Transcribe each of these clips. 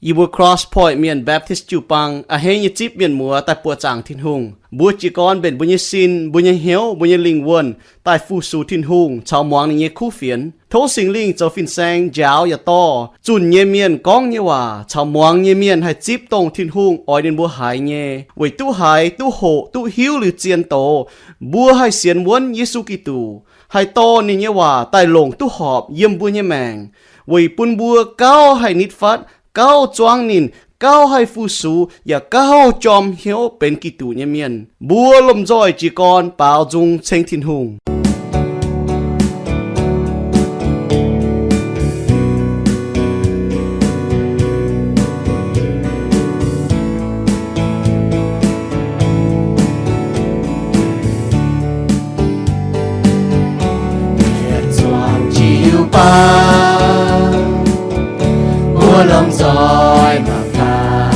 Yie mbuo Cross Point Mienh Baptist jiu-baang a'hneiv nyei zipv mienh muoz daaih buoqc zaangc Tin-Hungh. Mbuo jiez gorn mbenc mbuo nyei sin, mbuo nyei hnyouv, mbuo nyei lingh wuonh daaih fu-sux Tin-Hungh caux muangx ninh nyei kuv fienx. Tov Singx Lingh zoux fin-saeng njaaux yaac dorh zunh nyei mienh gorngv nyei waac caux muangx nyei mienh haih zipv dongh Tin-Hungh oix ninh mbuo haiz nyei, weic duqv haiz, duqv hoqc, duqv hiuv liuz zien doz, mbuo haih sienx wuonv Yesu Giduc, haih dorh ninh nyei waac daaih longc duqv horpc yiem mbuo nyei maengc, weic bun mbuo gauh haih nitv fatv, gauh zuangv ninh, gauh haih fu-sux, yaac gauh jorm hnyouv benx Giduc nyei mienh. Mbuo lomh nzoih jiez gorn baaux nzung ceng Tin-Hungh. Mienh zuangx jiu-baang, mbuo lomh nzoih mangc gaax,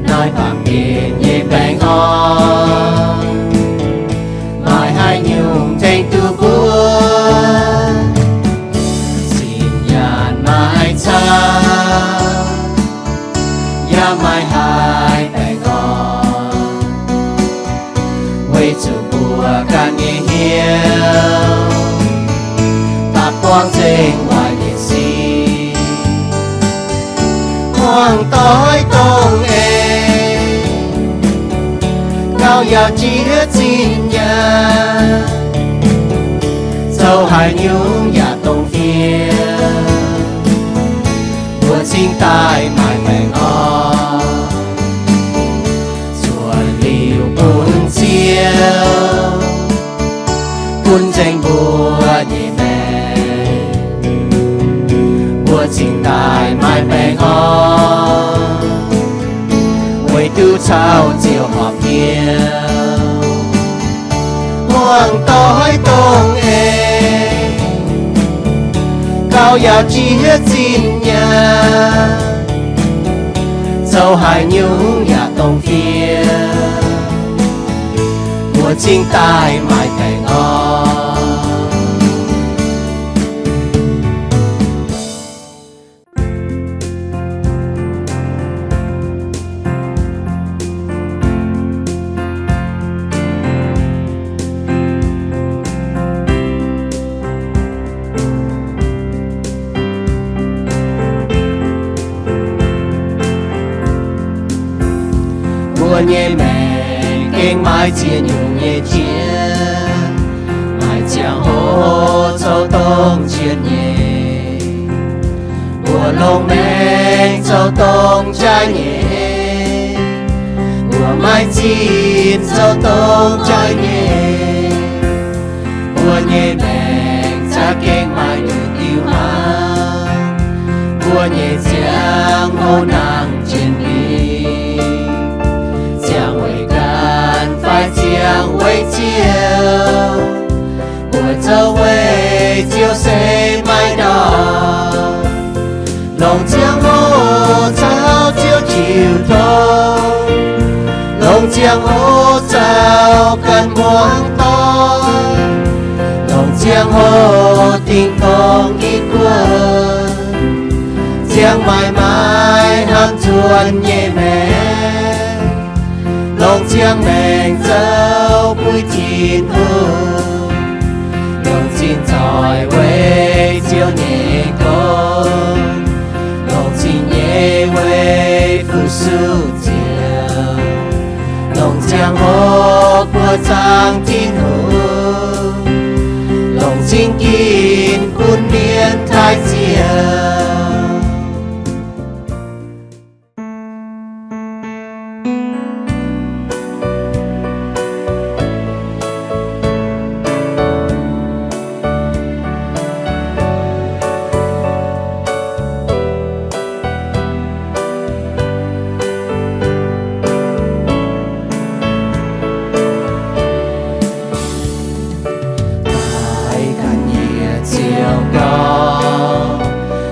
naaiv baamh gen nyei baengh orn, maaih haaix nyungc tengx duqv mbuo? Zinh nyaanh maaih camv, yaac maaih haaix baengh orn, weic zuqc mbuo ganh nyei hnyouv daaih buangv nzengc waaic nyei sic. Muangx doix dongh eix, gauh yaac jiex zinh nyaanh, zoux haaix nyungc yaac dongh fiev, mbuo cingx daaih maaih baengh orn. Zuotc liuz bun Ziouv gunv nzengc mbuo nyei maengc, mbuo cingx daaih maaih baengh orn, weic duqv caux Ziouv horpc hnyouv. Muangx doix dongh eix, gauh yaac jiex zinh nyaanh, zoux haaix nyungc yaac dongh fiev, mbuo cingx daaih maaih baengh orn. Mbuo nyei maengc gengh maaih ziex nyungc nyei jiex, maaih ziangh hoc zoux dongh jiex nyei. Mbuo longc maengc zoux dongh jaaix nyei, mbuo maaih zinh zoux dongh jaaix nyei. Mbuo nyei maengc za'gengh maaih nduqc diuh hmuangv, mbuo nyei ziangh hoc nangc jiex mingh, ziangh weic ganh fai ziangh weic Ziouv, mbuo zoux weic Ziouv se maiv ndortv. Longc ziangh hoc caux Ziouv jiu tong, longc ziangh hoc caux ganh muangx doic, longc ziangh hoc dingh dongh i guoqv, ziangh maaic maaih hnamv nzuonx nyei maengc. Longc ziangh maengc zoux puix Tin-Hungh, longc zinh zoih weic Ziouv nyei gong, longc zinh nyeic weic fu-sux Ziouv, longc ziangh hoc buoqc zaangc Tin-Hungh, longc zinh ginv bun mienh taaih Ziouv.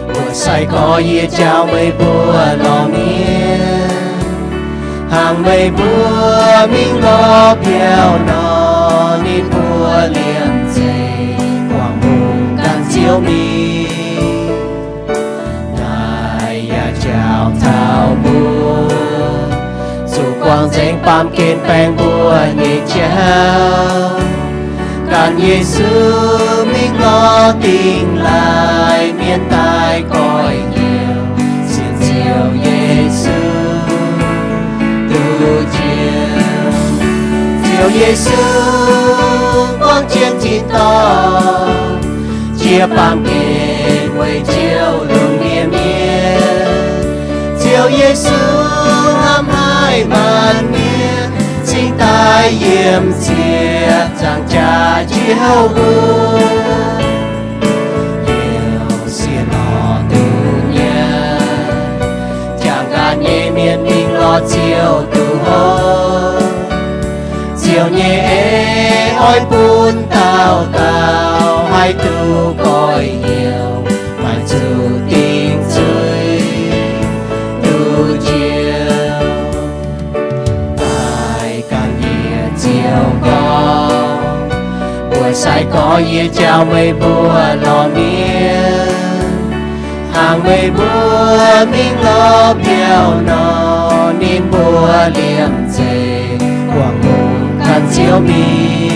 Mbuo sai-gorx yie jauv meih mbuo lorz mienh, hnangv meih mbuo mingh lorz biauv nor, ninh mbuo liemh zeih guangc hungh gan Ziouv mingh. Naaiv Jauv taux mbuo, zuqc buangh nzengc baamh gen baengh mbuo nyei jauv. Ganh Yesu mingh lorz dingh laaix, mienh daaih goiv heuc, sienx Ziouv Yesu duqv njoux. Ziouv Yesu buangh jienv tin-dorngh, jiex baamh gen weic Ziouv lungh ndiev mienh. Ziouv Yesu hnamv haic maanc mienh, cingx daaih yiem ziepc nzaangc jaax njiec houv mbuo. Youh sienx lorz duqv nyaanh, jangx ganh nyei mienh mingh lorz Ziouv duqv hopv. Ziouv nyei en oix bun dauh dauh haih duqv goiv heuc, maaih zuqc dingc zuiz duqv njoux. Daaih ganh yie Ziouv gorngv, mbuo sai-gorx yie jauv meih mbuo lorz mienh, hnangv meih mbuo mingh lorz biauv nor, ninh mbuo liemh zeih guangc hungh gan Ziouv mingh.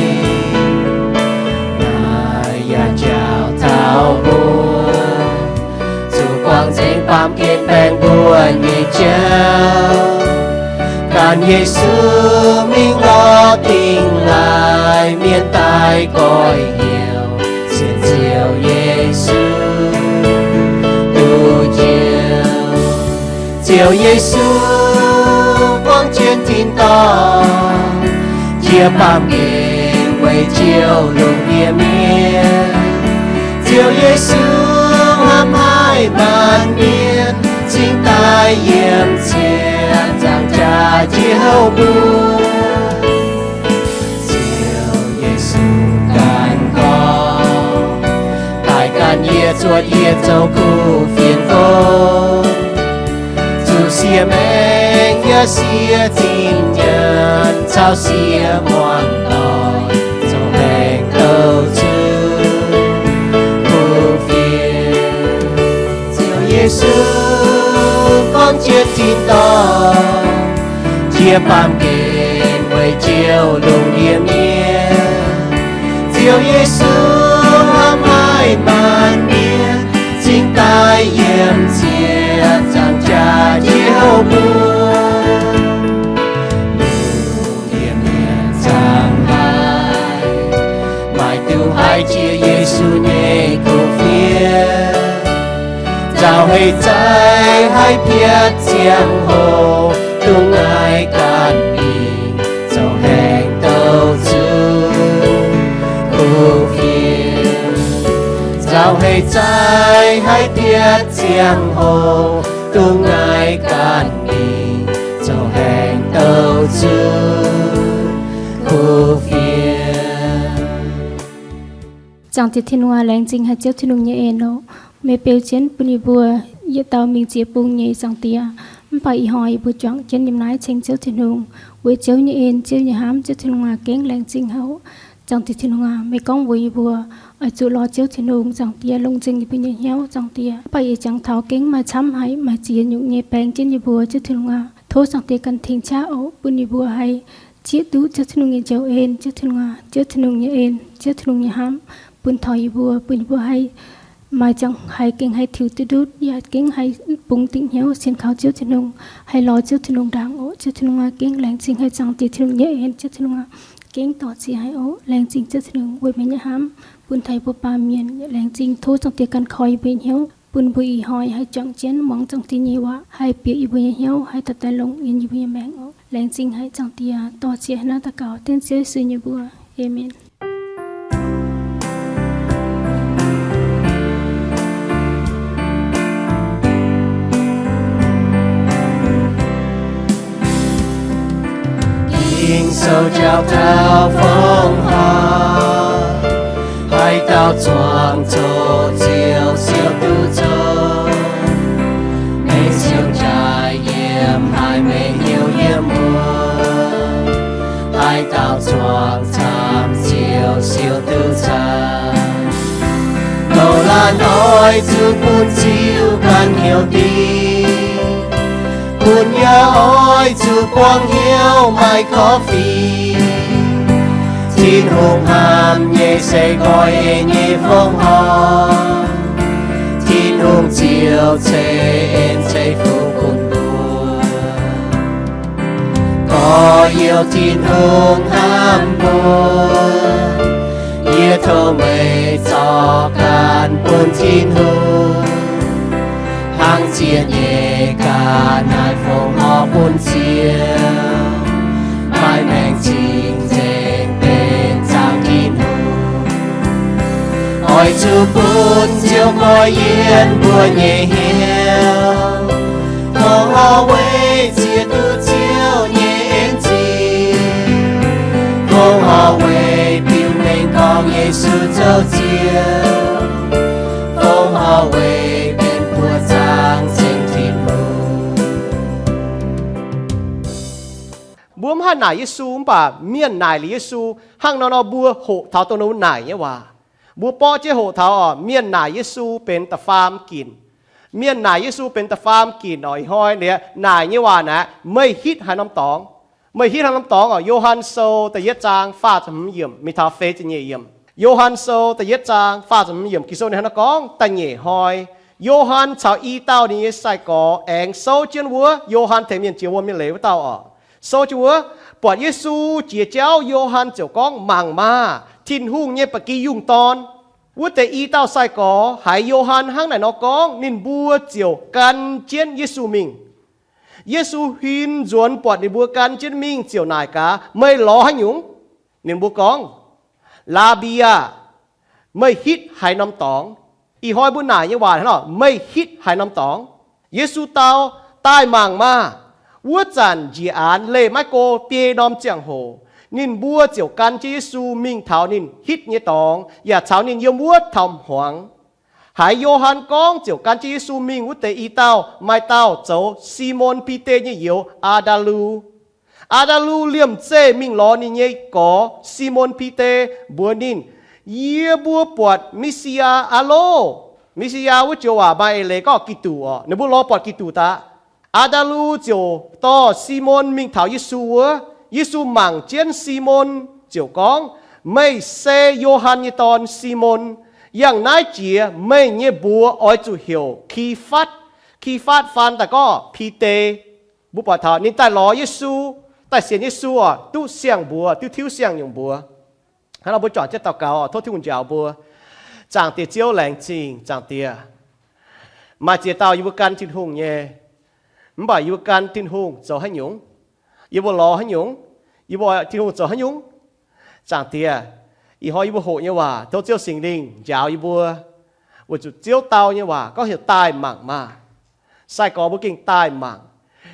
Naaiv yaac jauv taux mbuo, zuqc buangh nzengc baamh gen baengh mbuo nyei jauv. Ganh Yesu mingh lorz dingh laaix, mienh daaih goiv heuc, sienx Ziouv Yesu duqv njoux. Ziouv Yesu buangh jienv tin-dorngh, jiex baamh gen weic Ziouv lungh ndiev mienh. Ziouv Yesu hnamv haic maanc mienh, cingx daaih yiem ziepc nzaangc jaax njiec houv mbuo. Ziouv Yesu ganh gorngv, daaih ganh yie zuotc yie zoux kuv fienx gorngv, zuqc sie maengc yaac sie zinh nyaanh caux sie muangx doic, zoux maengc douh zuqc kuv fienx. Ziouv Yesu buangh jienv tin-dorngh, jiex baamh gen weic Ziouv lungh ndiev mienh. Ziouv Yesu hnamv haic maanc mienh, cingx daaih yiem ziepc nzaangc jaax njiec houv mbuo. Lungh ndiev mienh zaangc haic, maaih duqv haih jiex Yesu nyei kuv fienx. Nzauh heix zaih haih piatv ziangh hoc, dongh naaiv ganh mingh zoux haengx douh zuqc kuv fienx. Nzauh heix zaih haih piatv ziangh hoc, dongh naaiv ganh mingh zoux haengx douh zuqc kuv fienx. Zaangc Diex Tin-Hungh aac, laengz zingh haic Ziouv Tin-Hungh nyei en oc. Meih beu jienv bun yie mbuo yietc dauh mingh ziex bung nyei Zaangc Diex. Mv baac ih hnoi yie mbuo juangc jienv yiem naaiv ceng Ziouv Tin-Hungh, weic Ziouv nyei en, Ziouv nyei hnamv. Ziouv Tin-Hungh aac, gengh laengz zingh haic oc. Zaangc Diex Tin-Hungh aac, meih gorngv mbuox yie mbuo oix zuqc lorz Ziouv Tin-Hungh, Zaangc Diex, longc nzengc yie mbuo nyei hnyouv, Zaangc Diex. Mv baac yie jangx taux gengh maaih camv haic, maaih ziex nyungc nyei baeng jienv yie mbuo, Ziouv Tin-Hungh aac. Tov Zaangc Diex ganh tengx qaqv oc, bun yie mbuo haih zieqv duqv Ziouv Tin-Hungh nyei njoux en, Ziouv Tin-Hungh aac, Ziouv Tin-Hungh nyei en, Ziouv Tin-Hungh nyei hnamv bun taux yie mbuo, bun yie mbuo haih maaih ziangh haih gengh haih tiux duqv ndutv, yaac gengh haih bungx dingc hnyouv sienx kaux Ziouv Tin-Hungh, haih lorz Ziouv Tin-Hungh ndaangc oc. Ziouv Tin-Hungh aac, gengh laengz zingh haic Zaangc Diex Tin-Hungh nyei en, Ziouv Tin-Hungh aac, gengh dorh ziex haic oc. Laengz zingh Ziouv Tin-Hungh weic meih nyei hnamv bun taux yie mbuo baamh mienh. Laengz zingh, tov Zaangc Diex ganh koi yie mbuo nyei hnyouv, bun mbuo ih hnoi haih juangc jienv muangx Zaangc Diex nyei waac, haih bieqc yie mbuo nyei hnyouv, haih dorh daaih longc yiem yie mbuo nyei maengc oc. Laengz zingh haic Zaangc Diex, dorh ziex hnangv naaiv daux gaux dengv Ziouv Yesu nyei mbuox. Aamen. Ging-Sou jauv taux fongc haaix, haaix dauh zuangx zoqc Ziouv siou duqv zoqc. Meih siou jaaix yiem haaix, meih hnyouv yiem wuov, haaix dauh zuangx camv Ziouv siou duqv camv. Nouh laanh oix zuqc bun Ziouv ganh hnyouv dingc, Oix zuqc buangh hnyouv maaih korv-fiqv. Tin-Hungh hnamv nyei se nqoi nyei fongc horc. Tin-Hungh ziouc ceix en ceix fuqv bun mbuo. Gorx-youz, Tin-Hungh hnamv mbuo. Yie tov meih zorqv ganh bun Tin-Hungh, hnangv ziex nyeic ganh naaiv fongc horc bun Ziouv, maaih maengc cing-nzengc benx zaangc Tin-Hungh. Oix zuqc bun Ziouv nqoi yiem mbuo nyei hnyouv. Fongc horc weic ziex duqv Ziouv nyei en zingh. Fongc horc weic biux mengh gorngv Yesu zoux Ziouv. Fongc horc weic benx mbuo zaangc Singx Tin-Hungh. Mbuo mv haih naaic Yesu, mv baac mienh naaic liuz Yesu. Hnangv nor nor mbuo hoqc taux dongh naaic nyei waac. Mbuo borqv jienv hoqc taux oc, mienh naaic Yesu benx da'faam ginc. Mienh naaic Yesu benx da'faam ginc oc. Ih hnoi naaic nyei waac naaic, meih hitv haaix norm dorngx? Meih hitv haaix norm dorngx oc? Yo^han Sou da'yietv zaang faah ziepc hmz yiemc mingh taux feix ziepc nyeic yiemc. Yo^han Sou da'yietv zaang faah ziepc hmz yiemc, Ging-Sou ninh hnangv naaiv gorngv, da'nyeic hnoi Yo^han caux i dauh ninh nyei sai-gorx aengx souv jienv wuov. Yo^han tengx mienh jiex wuom nyei leiz wuov dauh oc. Souv jienv wuov, buatc Yesu jiex jauv. Yo^han ziouc gorngv, Mangc maah! Tin-Hungh nyei ba'gi yungh dorn. Wuov deix i dauh sai-gorx haiz Yo^han hnangv naaic nor gorngv, ninh mbuo ziouc gan jienv Yesu mingh. Yesu huin nzuonx buatc ninh mbuo gan jienv mingh ziouc naaic gaax, Meih lorz haaix nyungc? Ninh mbuo gorngv, Laabi aah! Meih hitv haaix norm dorngx? Ih hnoi mbuo naaic nyei waac hnangv nor, meih hitv haaix norm dorngx? Yesu dau, Daaih mangc maah! Wuov zanc njiec aanx leih maiv go biei norm ziangh hoc, ninh mbuo ziouc gan jienv Yesu mingh taux ninh hitv nyei dorngx yaac caux ninh yiem wuov taux hmuangx. Haiz Yo^han gorngv ziouc gan jienv Yesu mingh wuov deix i dauh, maaih dauh zoux Simon Bide nyei youz, Aa^ndaa^lu. Aa^ndaa^lu liemh zeih mingh lorz ninh nyei gorx, Simon Bide, mbuox ninh, Yie mbuo buatc Mi^si^yaa aqv loh! Mi^si^yaa wuov joux waac maaih eix leiz gorngv Giduc oc. Ninh mbuo lorz buatc Giduc daaih. Aa^ndaa^lu ziouc dorh Simon mingh taux Yesu wuov. Yesu mangc jienv Simon ziouc gorngv, Meih se Yo^han nyei dorn, Simon. Yangh naaiv jiex meih nyei mbuox oix zuqc heuc Ki^fatv. Ki^fatv faan daaih gorngv Bide. Mbuo buatc taux ninh daaih lorz Yesu, daaih sienx Yesu oc, duqv siang-mbuox, duqv tiuv siang-nyungc mbuox. Hnangv nor mbuo juangc jienv daux gaux oc. Tov Tin-Hungh njaaux mbuo. Zaangc Diex Ziouv, laengz zingh Zaangc Diex. Maaih ziex dauh yie mbuo gan Tin-Hungh nyei, mv baac yie mbuo gan Tin-Hungh zoux haaix nyungc? Yie mbuo lorz haaix nyungc? Yie mbuo oix Tin-Hungh zoux haaix nyungc? Zaangc Diex, ih hnoi yie mbuo hoqc nyei waac, tov Ziouv Singx Lingh njaaux yie mbuo, weic zuqc Ziouv dau nyei waac gorngv heuc daaih mangc maah! Sai-gorx mbuo gengh daaih mangc,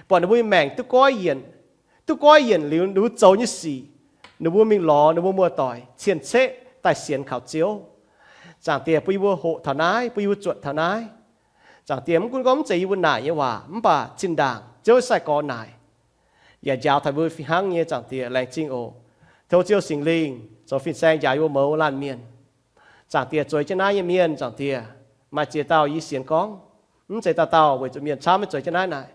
buatc ninh mbuo nyei maengc duqv goiv yienc. Duqv goiv yienc liuz, ninh mbuo zoux nyei sic, ninh mbuo mingh lorz ninh mbuo muoz-doic cien-ceqv daaih sienx kaux Ziouv. Zaangc Diex, bun yie mbuo hoqc taux naaiv, bun yie mbuo zuotc taux naaiv. Zaangc Diex, mv gunv gorngv mv zeiz yie mbuo naaic nyei waac, mv baac zinh ndaangc Ziouv sai-gorx naaic yaac njaaux taux mbuo fih hnangv nyei. Zaangc Diex, laengz zingh oc. Tov Ziouv Singx Lingh zoux fin-saeng njaaux yie mbuo mouz laanh mienh. Zaangc Diex, zueiz jienv naaiv nyei mienh, Zaangc Diex, maaih ziex dauh yie sienx gorngv, mv zeiz dauh dauh weic zuqc mienh camv maiv zueiz jienv naaiv naaic,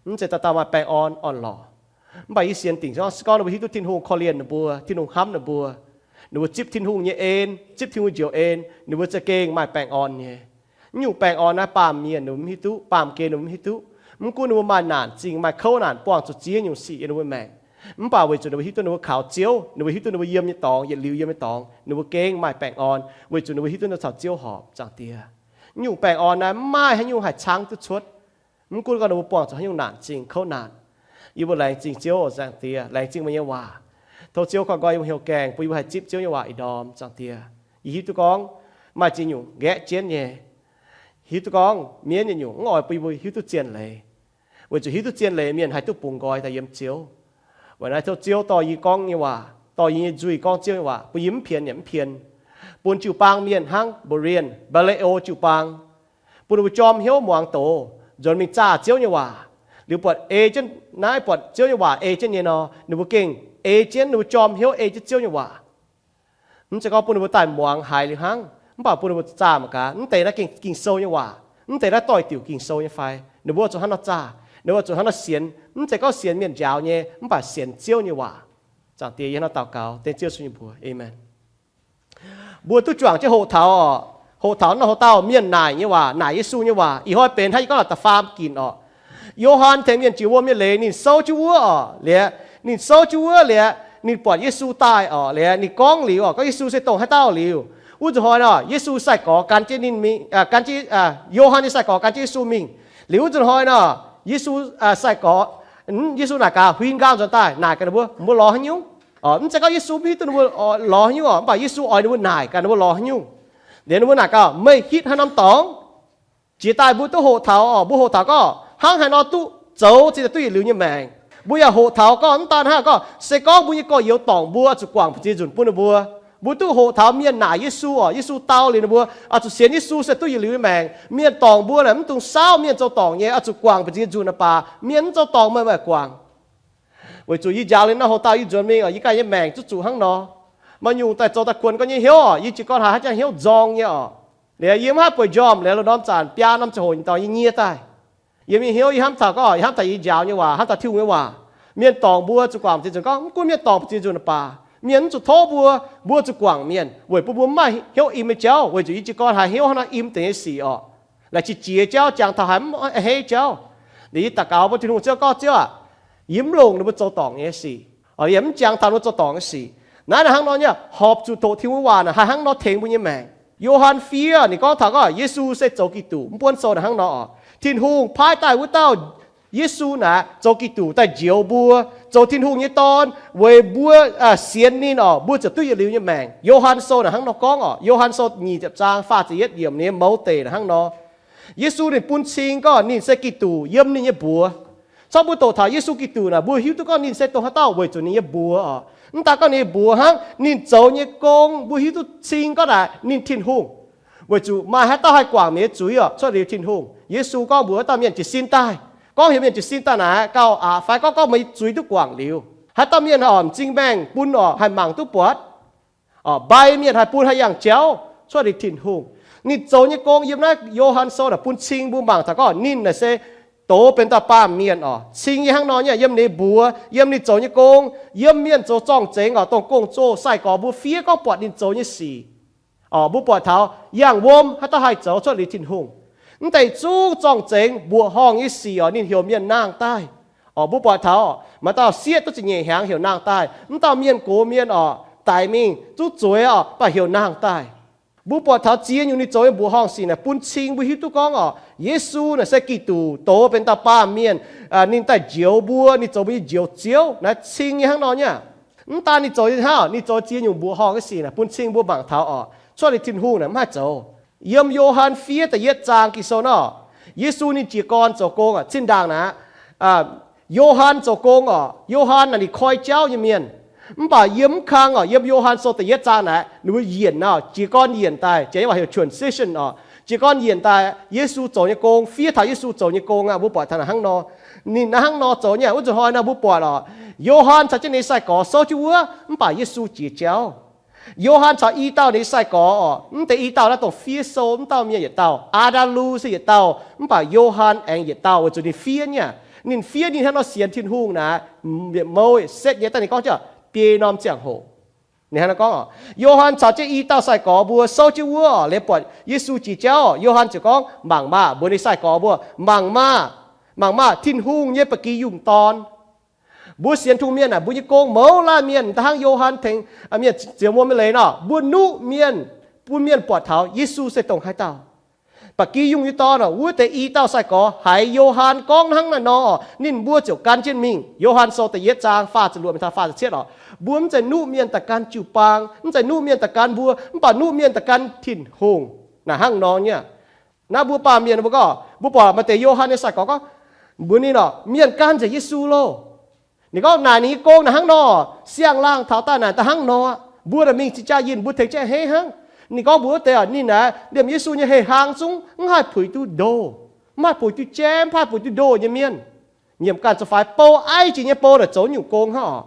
mv zeiz dauh dauh maaih baengh orn orn-lorqc. Mv baac yie sienx dingc gorngv, se gorngv ninh mbuo hiuv duqv Tin-Hungh korv-lienh ninh mbuo, Tin-Hungh hnamv ninh mbuo, ninh mbuo zipv Tin-Hungh nyei en, zipv Tin-Hungh njoux en, ninh mbuo za'gengh maaih baengh orn nyei. Naaiv nyungc baengh orn naaiv baamh mienh ninh mbuo mv hiuv duqv, baamh gen ninh mbuo mv hiuv duqv. Mv gunv ninh mbuo maaih naanc zingh, maaih kouv naanc buangh zuqc ziex nyungc sic yiem ninh mbuo maengc, mv baac weic zuqc ninh mbuo hiuv duqv ninh mbuo kaux Ziouv, ninh mbuo hiuv duqv ninh mbuo yiem nyei dorngx, yietc liuz yiem nyei dorngx, ninh mbuo gengh maaih baengh orn, weic zuqc ninh mbuo hiuv duqv ninh caux Ziouv horpc. Zaangc Diex, naaiv nyungc baengh orn naaiv mv maaih haaix nyungc haih caangv duqv cuotv. Mv gunv gorngv ninh mbuo buangh zuqc haaix nyungc naanc zingh, kouv naanc, yie mbuo laengz zingh Ziouv. Zaangc Diex, laengz zingh meih nyei waac. Tov Ziouv koi nqoi yie mbuo hnyouv gaengh, bun yie mbuo haih zipv Ziouv nyei waac ih ndorm. Zaangc Diex, yie hiuv duqv gorngv maaih ziex nyungc nqaeqv jienv nyei. Hiuv duqv gorngv mienv nyei nyungc mv oix bun yie mbuo hiuv duqv zien leiz, weic zuqc hiuv duqv zien leiz mienh haih duqv bungx nqoi daaih yiem Ziouv. Weic naaiv tov Ziouv dorh yie gorngv nyei waac, dorh yie nyei nzuih gorngv Ziouv nyei waac, bun yie mv pien yaac mv pien, bun jiu-baang mienh hnangv Mba'lion, Mba'lion jiu-baang, bun ninh mbuo jorm hnyouv muangx doz, nzuonx mingh zaah Ziouv nyei waac. Liuz buatc ei jienv naaiv, buatc Ziouv nyei waac ei jienv nyei nor, ninh mbuo gengh ei jienv, ninh mbuo jorm hnyouv ei jienv Ziouv nyei waac. Mv zeiz gorngv bun ninh mbuo daaih muangx haiz liuz hnangv, mv baac bun ninh mbuo zaah mangc gaax, mv deix naaiv gengh Ging-Sou nyei waac, mv deix naaiv doix-diuc Ging-Sou nyei fai? Ninh mbuo zuqc hnangv nor zaah. Ninh mbuo zuqc hnangv nor sienx, mv zeiz gorngv sienx mienh njaaux nyei, mv baac sienx Ziouv nyei waac. Zaangc Diex, yie hnangv nor daux gaux dengv Ziouv Yesu nyei mbuox. Aamen. Mbuo duqv juangc jienv hoqc taux oc. Hoqc taux nor hoc dauh mienh naaic nyei waac, naaic Yesu nyei waac. Ih hnoi benx hnangv yie gorngv naaic da'faam ginc oc. Yo^han tengx mienh jiex wuom nyei leiz, ninh souv jienv wuov oc. Liuz ninh souv jienv wuov liuz, ninh buatc Yesu daaih oc. Liuz ninh gorngv liuz oc, gorngv Yesu se dongh haaix dauh liuz. Wuov nzunc hnoi nor, Yesu sai-gorx gan jienv ninh mingh, gan jienv, Yo^han nyei sai-gorx gan jienv Yesu mingh. Liuz wuov nzunc hnoi nor, Yesu sai-gorx, Yesu naaic gaax huin nqaang nzuonx daaih naaic gaax ninh mbuo, mbuo lorz haaix nyungc? Mv zeiz gorngv Yesu mv hiuv duqv ninh mbuo lorz haaix nyungc oc, mv baac Yesu oix ninh mbuo naaic gaax ninh mbuo lorz haaix nyungc. Liuz ninh mbuo naaic gaax, meih hitv haaix norm dorngx? Jiex daaih mbuo duqv hoqc taux oc, mbuo hoqc taux gorngv hnangv haaix nor duqv zoux cingx daaih duqv yietc liuz nyei maengc. Mbuo yaac hoqc taux gorngv mv daan hnangv gorngv se gorngv mbuo nyei gorx-youz dorngc mbuo oix zuqc guangc mbu'ziex nzunc bun ninh mbuo. Mbuo duqv hoqc taux mienh naaic Yesu oc, Yesu dau liuz ninh mbuo oix zuqc sienx Yesu se duqv yietc liuz nyei maengc. Mienh dorngc mbuo naaic mv dungx saauv mienh zoux dorngc nyei, oix zuqc guangc mbu'ziex nzunc aqv baac mienh mv zoux dorngc meih mv guangc. Weic zuqc yie njaaux liuz naaiv hoc dauh yie nzuonx mingh oc, yie ganh nyei maengc zuqc zuqc hnangv nor. Maaih nyungc daaih zoux daaih kuonx gorngv nyei hnyouv oc, yie jiez gorn haiz haaix jangx hnyouv nzorng nyei oc. Liuz yie mv haih bueix njormh liuz loz-norm zanc biaa norm ziangh hoc nyei dorngx yie nyie daaih. Yiem yie hnyouv yie hnamv taux gorngv, yie hnamv taux yie njaaux nyei waac, hnamv taux Tin-Hungh nyei waac. Mienh dorngc mbuo zuqc guangc mbu'ziex nzunc, gorngv mv gunv mienh dorngc mbu'ziex nzunc baac mienh mv zuqc tov mbuo, mbuo zuqc guangc mienh weic bun mbuo mv maaih hnyouv im nyei jauv. Weic zuqc yie jiez gorn haiz hnyouv hnangv nor im deix nyei sic oc. Laaic qiex jiez jauv, jangx taux haiz mv heiv jauv. Liuz yie daux gaux bun Tin-Hungh, Ziouv, gorngv Ziouv aac, yie mv longc ninh mbuo zoux dorngc nyei sic, yie mv jangx taux ninh mbuo zoux dorngc nyei sic. Naaiv naaic hnangv nor nyei, horpc zuqc doqc Tin-Hungh waac naaic haih hnangv nor tengx mbuo nyei maengc. Yo^han fiev ninh gorngv taux gorngv Yesu se zoux Giduc, mv buonv sou naaic hnangv nor oc. Tin-Hungh paaiv daaih wuov dauh Yesu naaic zoux Giduc daaih njoux mbuo, zoux Tin-Hungh nyei Dorn weic mbuo sienx ninh oc, mbuo ziouc duqv yietc liuz nyei maengc. Yo^han sou naaic hnangv nor gorngv oc. Yo^han sou nyic ziepc zaang faah ziepc yietv yiemc ninh mouz deic naaic hnangv nor. Yesu ninh bun cing gorngv ninh se Giduc yiem ninh nyei mbuox. Corc mbuo doqc taux Yesu Giduc naaic mbuo hiuv duqv gorngv ninh se dongh haaix dauh weic zuqc ninh nyei mbuox oc. Mv daan gorngv ninh nyei mbuox hnangv, ninh zoux nyei gong mbuo hiuv duqv cing gorngv naaic ninh Tin-Hungh. Weic zuqc maaih haaix dauh haih guangc meih nyei zuiz oc, cuotv liuz Tin-Hungh. Yesu gorngv mbuox wuov dauh mienh jiez sin daaih, gorngv heuc mienh jiez sin daaih naaic gauh aqc fai gorngv, gorngv meih nyei zuiz duqv guangc liuz. Haaix dauh mienh haih oc m'zing maengh bun oc, haih mangc duqv buatc oc, mbai mienh haih bun haaix yangh jauv, cuotv liuz Tin-Hungh. Ninh zoux nyei gong yiem naaiv Yo^han sou naaic bun cing mbuo mangc taux gorngv ninh naaic se doz benx dauh baamh mienh oc. Cing nyei hnangv nor nyei, yiem ninh mbuox, yiem ninh zoux nyei gong, yiem mienh zoux zorng-zengx oc, dongh gong-zoh sai-gorx mbuo fiev gorngv buatc ninh zoux nyei sic oc. Mbuo buatc taux yangh wuom haaix dauh haih zoux, cuotv liuz Tin-Hungh. Mv deix zungv zorng-zengx mbuoqc horngh nyei sic oc, ninh heuc mienh nangh daaih oc. Mbuo buatc taux maaih dauh sieqv duqv ziepc nyeic hnyangx heuc nangh daaih, mv dauh mienh gox mienh oc, daic mingh duqv zueiz oc, mv baac heuc nangh daaih. Mbuo buatc taux ziex nyungc ninh zoux nyei mbuoqc horngh sic naaic bun cing mbuo hiuv duqv gorngv oc, Yesu naaic se Giduc, doz benx dauh baamh mienh, ninh daaih njoux mbuo, ninh zoux mbuo nyei Njoux Ziouv. Naaiv cing nyei hnangv nor nyei. Mv daan ninh zoux nyei hnangv, ninh zoux ziex nyungc mbuoqc horngh nyei sic naaic bun cing mbuo mangc taux oc, cuotv liuz Tin-Hungh naaic mv haih zoux. Yiem Yo^han fiev da'yietv zaang Ging-Sou nor, Yesu ninh jiez gorn zoux gong oc, zinh ndaangc naaic, Yo^han zoux gong oc. Yo^han naaic ninh koi jauv nyei mienh. Mv baac yiem mv kang oc, yiem Yo^han Sou da'yietv zaang naaic, ninh mbuo yienc nor, jiez gorn yienc daaih, janx waac heuc transition oc. Jiez gorn yienc daaih Yesu zoux nyei gong, fiev taux Yesu zoux nyei gong aqv. Mbuo buatc taux naaic hnangv nor, ninh naaiv hnangv nor zoux nyei. Wuov nzunc hnoi nor mbuo buatc oc, Yo^han caux jienv ninh nyei sai-gorx souv jienv wuov, mv baac Yesu jiex jauv. Yo^han caux i dauh ninh nyei sai-gorx oc, mv deix i dauh naaiv dongh fiev sou, mv dauh mienh yietc dauh, Aa^ndaa^lu se yietc dauh, mv baac Yo^han aengx yietc dauh weic zuqc ninh fiev nyei. Ninh fiev ninh hnangv nor sienx Tin-Hungh naaic, yietc mouh setv nyei daaih ninh gorngv jienv biei norm ziangh hoc. Ninh hnangv nor gorngv oc, Yo^han caux jienv i dauh sai-gorx mbuo souv jienv wuov oc, liuz buatc Yesu jiex jauv oc, Yo^han ziouc gorngv, mangc maah, mbuox ninh sai-gorx mbuo, mangc maah, mangc maah, Tin-Hungh nyei ba'gi yungh dorn. Mbuo sienx Tin-Hungh mienh naaic, mbuo nyei gong mouz laanh mienh, da'hnangv Yo^han tengx mienh ziouc muoz mienh leiz nor, mbuo nuqv mienh, bun mienh buatc taux Yesu se dongh haaix dauh. Ba'gi yungh nyei dorn oc, wuov deix i dauh sai-gorx haiz Yo^han gorngv hnangv naaiv nor, ninh mbuo ziouc gan jienv mingh. Yo^han Sou da'yietv zaang faah ziepc luoqc mingh taux faah ziepc cietv oc. Mbuo mv zeiz nuqv mienh daaih gan jiu-baang, mv zeiz nuqv mienh daaih gan mbuo, mv baac nuqv mienh daaih gan Tin-Hungh. Naaic hnangv nor nyei. Naaiv mbuo baamh mienh mbuo gorngv, mbuo buatc maaih deix Yo^han nyei sai-gorx gorngv, mbuox ninh oc, mienh gan nzengc Yesu loh. Ninh gorngv naaic ninh nyei gong naaic hnangv nor, siang-laangh taux daaih naaic da'hnangv nor, mbuo naaic mingh cing jaa yinh mbuo tengx jienv a'hneiv hnangv. Ninh gorngv mbuox wuov deix oc, ninh naaic liemh Yesu nyei hei hlang zungv mv haih puix duqv ndo, mv haih puix duqv jaiv, mv haih puix duqv ndo nyei mienh. Nyiemc ganh zoux faix bou aiv jiex nyei bou naaic zoux nyungc gong hnangv oc.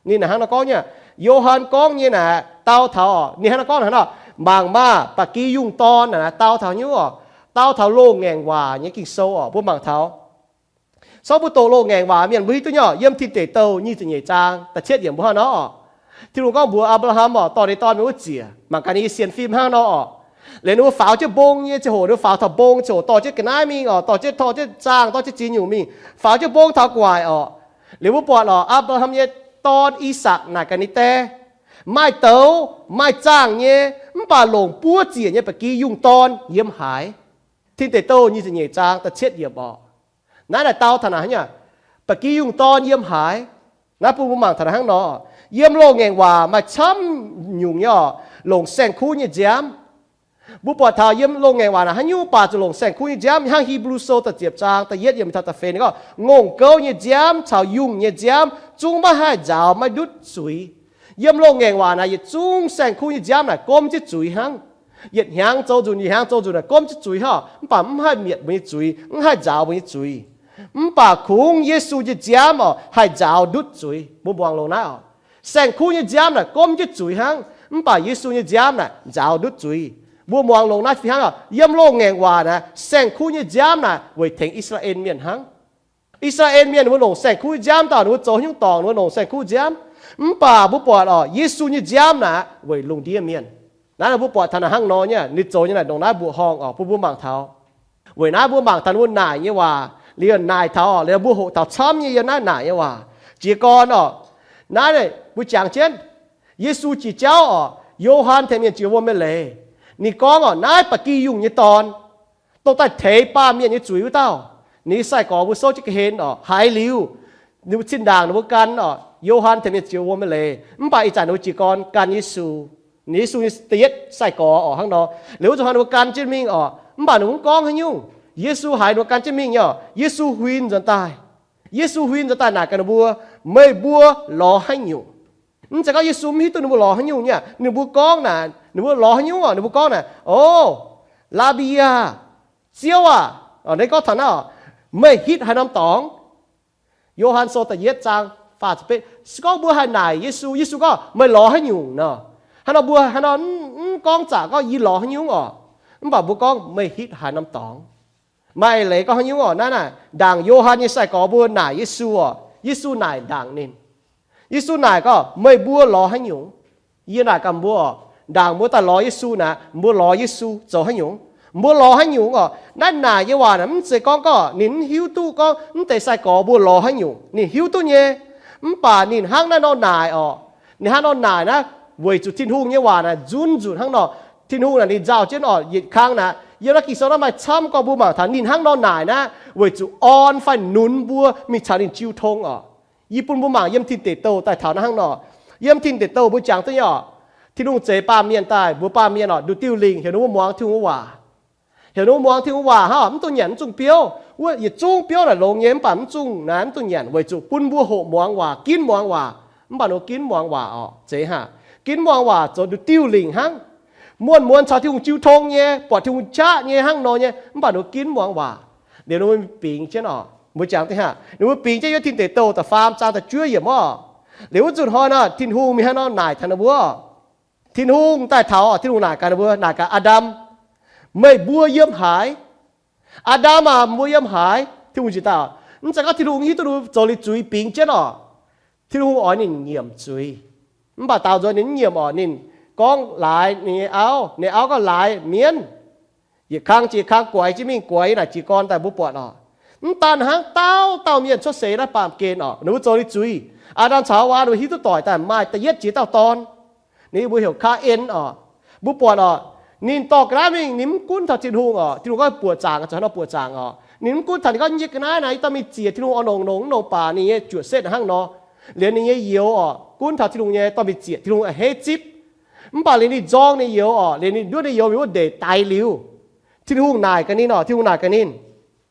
Ninh naaic hnangv nor gorngv nyei, Yo^han gorngv nyei naaic dau taux oc, ninh hnangv nor gorngv naaic hnangv nor, mangc maah, ba'gi yungh dorn naaic dau taux nyungc oc, dau taux loz-ngaengc waac nyei Ging-Sou oc, mbuo mangc taux Sortv mbuo doqc loz-ngaengc waac mienh mbuo hiuv duqv nyei oc. Yiem Tin Deic Douh nyic ziepc nyeic zaang da'cietv yiemc mbuo hnangv nor oc. Tin-Hungh gorngv mbuox Apc^laa^ham oc, dorh ninh nyei dorn mingh wuov ziec, mangc gaax ninh nyei sienx fim hnangv nor oc. Liuz ninh mbuo faaux jienv mbong nyei ziangh hoc, ninh mbuo faaux taux mbong ziangh hoc dorh jienv ga'naaiv mingh oc, dorh jienv, dorh jienv zaangh, dorh jienv ziex nyungc mingh, faaux jienv mbong taux guaic oc. Liuz mbuo buatc oc, Apc^laa^ham nyei dorn, I^sakc, naaic gaax ninh daeh, maaih douz maaih zaangh nyei, mv baac longc buov ziec nyei ba'gi yungh dorn yiem haaix? Tin Deic Douh nyic ziepc nyeic zaang da'cietv yiemc oc. Naaiv naaic dau taux naaic hnangv, ba'gi yungh dorn yiem haaix? Naaiv bun mbuo mangc taux naaic hnangv nor, yiem loz-ngaengc waac maaih camv nyungc nyei oc, longc saeng-kuv nyei nziaamv. Mbuo buatc taux yiem loz-ngaengc waac naaic haaix nyungc baac zuqc longc saeng-kuv nyei nziaamv. Hnangv Hipv^lu Sou da'ziepc zaang da'yietv yiemc taux da'feix ninh gorngv, ngongh gouv nyei nziaamv caux yungh nyei nziaamv zungv maiv haih nzaaux maiv ndutv zuiz. Yiem loz-ngaengc waac naaic yietc zungv saeng-kuv nyei nziaamv naaic gomv jienv zuiz hnangv. Yietc hnyangx zoux nzunc, yietc hnyangx zoux nzunc naaic gomv jienv zuiz hnangv, mv baac mv haih mietc mbuo nyei zuiz, mv haih nzaaux mbuo nyei zuiz. Mv baac kungx Yesu nyei nziaamv oc haih nzaaux ndutv zuiz. Mbuo muangx longx naaiv oc. Saeng-kuv nyei nziaamv naaic gomv jienv zuiz hnangv, mv baac Yesu nyei nziaamv naaic nzaaux ndutv zuiz. Mbuo muangx longx naaiv fih hnangv oc. Yiem loz-ngaengc waac naaic saeng-kuv nyei nziaamv naaic weic tengx I^saa^laa^en Mienh hnangv. I^saa^laa^en Mienh ninh mbuo longc saeng-kuv nziaamv daaih, ninh mbuo zoux haaix nyungc dorngc ninh mbuo longc saeng-kuv nziaamv. Mv baac mbuo buatc oc, Yesu nyei nziaamv naaic weic lungh ndiev mienh. Naaiv mbuo buatc taux naaic hnangv nor nyei, ninh zoux nyei naaic ndongc naaiv mbuoqc horngh oc, bun mbuo mangc taux. Weic naaiv mbuo mangc taux ninh mbuo naaic nyei waac, liuz naaic taux oc, liuz mbuo hoqc taux camv nyei yiem naaiv naaic nyei waac. Jiez gorn oc, naaiv mbuo jangx jienv Yesu jiex jauv oc, Yo^han tengx mienh jiex wuom nyei leiz. Ninh gorngv oc, naaiv ba'gi yungh nyei dorn, dongh daaih teix baamh mienh nyei zuiz wuov dauh. Ninh nyei sai-gorx mbuo souv jienv ga'hlen oc, haiz liuz, ninh mbuo zinh ndaangc ninh mbuo gan oc, Yo^han tengx mienh jiex wuom nyei leiz, mv baac ih zanc ninh mbuo jiez gorn gan Yesu. Ninh Yesu nyei da'yietv sai-gorx oc hnangv nor. Liuz wuov zuqc hnoi ninh mbuo gan jienv mingh oc, mv baac ninh mbuo mv gorngv haaix nyungc. Yesu haiz ninh mbuo gan jienv mingh nyei oc, Yesu huin nzuonx daaih. Yesu huin nzuonx daaih naaic gaax ninh mbuo, meih mbuo lorz haaix nyungc? Mv zeiz gorngv Yesu mv hiuv duqv ninh mbuo lorz haaix nyungc nyei. Ninh mbuo gorngv naaic, ninh mbuo lorz haaix nyungc oc, ninh mbuo gorngv naaic, O, Laabi aah! Ziouv aah! Ninh gorngv taux naaiv oc, meih hitv haaix norm dorngx? Yo^han Sou da'yietv zaang faah ziepc betv. Se gorngv mbuo haih naaic Yesu, Yesu gorngv, meih lorz haaix nyungc nor? Haaix nor mbuo haaix nor mv gorngv zaqc gorngv yie lorz haaix nyungc oc. Mv baac mbuo gorngv, meih hitv haaix norm dorngx? Maaih eix leiz gorngv haaix nyungc oc? Naaiv naaic ndaangc Yo^han nyei sai-gorx mbuo naaic Yesu oc, Yesu naaic ndaangc ninh. Yesu naaic gorngv, meih mbuo lorz haaix nyungc? Yie naaic gaax mbuo oc, ndaangc mbuo daaih lorz Yesu naaic, mbuo lorz Yesu zoux haaix nyungc? Mbuo lorz haaix nyungc oc? Naaiv naaic nyei waac naaic mv zeiz gorngv gorngv ninh mv hiuv duqv gorngv mv deix sai-gorx mbuo lorz haaix nyungc. Ninh hiuv duqv nyei. Mv baac ninh hnangv naaiv nor naaic oc. Ninh hnangv nor naaic naaiv weic zuqc Tin-Hungh nyei waac naaic nzunc nzunc hnangv nor. Tin-Hungh naaic ninh nzauh jienv oc, yietc kang naaic yiem naaiv Ging-Sou naaiv maaih camv gorngv mbuo mangc taux ninh hnangv nor naaic naaiv weic zuqc orn fai nunz mbuo mingh caux ninh jiu tong oc. Yie bun mbuo mangc yiem Tin Deic Douh daaih taux naaiv hnangv nor. Yiem Tin Deic Douh mbuo jangx duqv nyei oc. Tin-Hungh zeix baamh mienh daaih, mbuox baamh mienh oc, nduqc diuh lingc heuc ninh mbuo muangx Tin-Hungh waac. Heuc ninh mbuo muangx Tin-Hungh waac hnangv, mv dungx nyanc mv zungh biouv. Wuov yietc zungv biouv naaic longx nyei, mv baac mv zungh naaic, mv dungx nyanc, weic zuqc bun mbuo hoqc muangx waac, ginv muangx waac. Mv baac ninh mbuo ginv muangx waac oc, zeiz hnangv. Ginv muangx waac zoux nduqc diuh lingc hnangv. Muonh muonz caux Tin-Hungh jiu tong nyei, buatc Tin-Hungh qaqv nyei hnangv nor nyei, mv baac ninh mbuo ginv muangx waac. Liuz ninh mbuo bingx jienv oc, mbuo jangx deix hnangv, ninh mbuo bingx jienv yiem Tin Deic Douh da'faam zaang da'juov yiemc oc. Liuz wuov zuqc hnoi nor, Tin-Hungh mingh hnangv nor naaic taux ninh mbuo. Tin-Hungh daaih taux oc, Tin-Hungh naaic gaax ninh mbuo, naaic gaax, Aa^ndam, meih mbuo yiem haaix? Aa^ndam aah, mbuo yiem haaix? Tin-Hungh njiec daaih oc. Mv zeiz gorngv Tin-Hungh hiuv duqv ninh mbuo zoux liuz zuiz bingx jienv oc. Tin-Hungh oix ninh nyiemc zuiz. Mv baac daaux nzuonx ninh mv nyiemc oc. Ninh gorngv laaix ninh nyei auv, ninh auv gorngv, laaix mienv. Yietc kang jiex kang guaix jienv mingh, guaix naaic jiez gorn daaih mbuo buatc oc. Mv daan hnangv, dauh dauh mienh cuotv seix naaiv baamh gen oc, ninh mbuo zoux liuz zuiz. Aa^ndam caux Haawaa ninh mbuo hiuv duqv doic daaih maaih da'yietv jiex dauh dorn. Ninh mbuo heuc Kaa^en oc. Mbuo buatc oc, ninh dorh ga'naaiv mingh, ninh mv gunv taux Tin-Hungh oc. Tin-Hungh gorngv buoqc zaangc, zuqc hnangv nor buoqc zaangc oc. Ninh mv gunv taux, ninh gorngv, yie ga'naaiv naaic yie dorh mingh ziec Tin-Hungh oix nongc nongc mv nongc baac ninh nyei juoqc setv hnangv nor. Liuz ninh nyei youz oc, gunv taux Tin-Hungh nyei dorh mingh ziec, Tin-Hungh a'hneiv zipv. Mv baac liuz ninh nzorng ninh youz oc, liuz ninh nduov ninh youz mingh wuov ndeic daix liuz, Tin-Hungh naaic gaax ninh oc, Tin-Hungh naaic gaax ninh.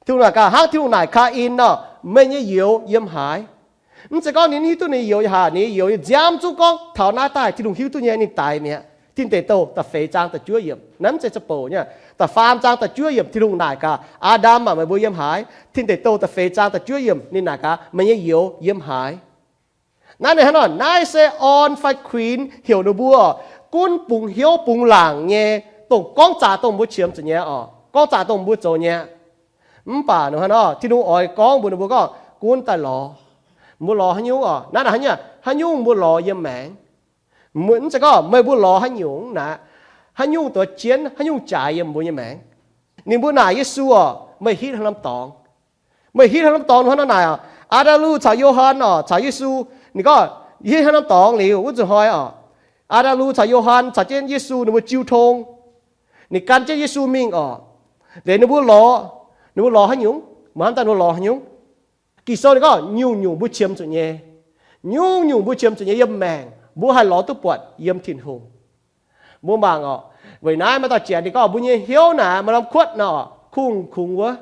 Tin-Hungh naaic gaax hnangv Tin-Hungh naaic Kaa^en oc, meih nyei youz yiem haaix? Mv zeiz gorngv ninh hiuv duqv ninh youz haaix, ninh youz nyei nziaamv zungv gorngv taux naaiv daaih Tin-Hungh hiuv duqv nyei, ninh daix mi'aqv. Tin Deic Douh da'feix zaang da'juov yiemc, naaiv mv zeiz za'bouc nyei. Da'faam zaang da'juov yiemc Tin-Hungh naaic gaax, Aa^ndam aah, meih mbuo yiem haaix? Tin Deic Douh da'feix zaang da'juov yiemc ninh naaic gaax, meih nyei youz yiem haaix? Naaiv ninh hnangv nor, naaiv se orn fai kuinx heuc ninh mbuo gunv bungx hnyouv bungx laangc nyei, dongh gorngv zaqc dongh mbuo qiemx zuqc nyei oc, gorngv zaqc dongh mbuo zoux nyei. Mv baac ninh hnangv nor, Tin-Hungh oix gorngv mbuox ninh mbuo gorngv, gunv daaih lorz. Mbuo lorz haaix nyungc oc? Naaiv naaic haaix nyungc, haaix nyungc mbuo lorz yiem maengc? Mv zeiz gorngv meih mbuo lorz haaix nyungc naaic, haaix nyungc duqv jienv, haaix nyungc jaaix yiem mbuo nyei maengc. Ninh mbuo naaic Yesu oc, meih hitv haaix norm dorngx? Meih hitv haaix norm dorngx? Hnangv nor naaic oc, Aa^ndaa^lu caux Yo^han oc, caux Yesu, ninh gorngv, hitv haaix norm dorngx liuz wuov nzunc hnoi oc, Aa^ndaa^lu caux Yo^han caux jienv Yesu ninh mbuo jiu tong. Ninh gan jienv Yesu mingh oc. Liuz ninh mbuo lorz, ninh mbuo lorz haaix nyungc? Mbuo hnamv daaih ninh mbuo lorz haaix nyungc? Ging-Sou ninh gorngv nyungc-nyungc mbuo qiemx zuqc nyei. Nyungc-nyungc mbuo qiemx zuqc nyei yiem maengc mbuo haih lorz duqv buatc yiem Tin-Hungh. Mbuo mangc oc, weic naaiv maaih dauh jiex ninh gorngv mbuo nyei hnyouv naaic maaih norm kuotv nor, kungx-kungx wuov.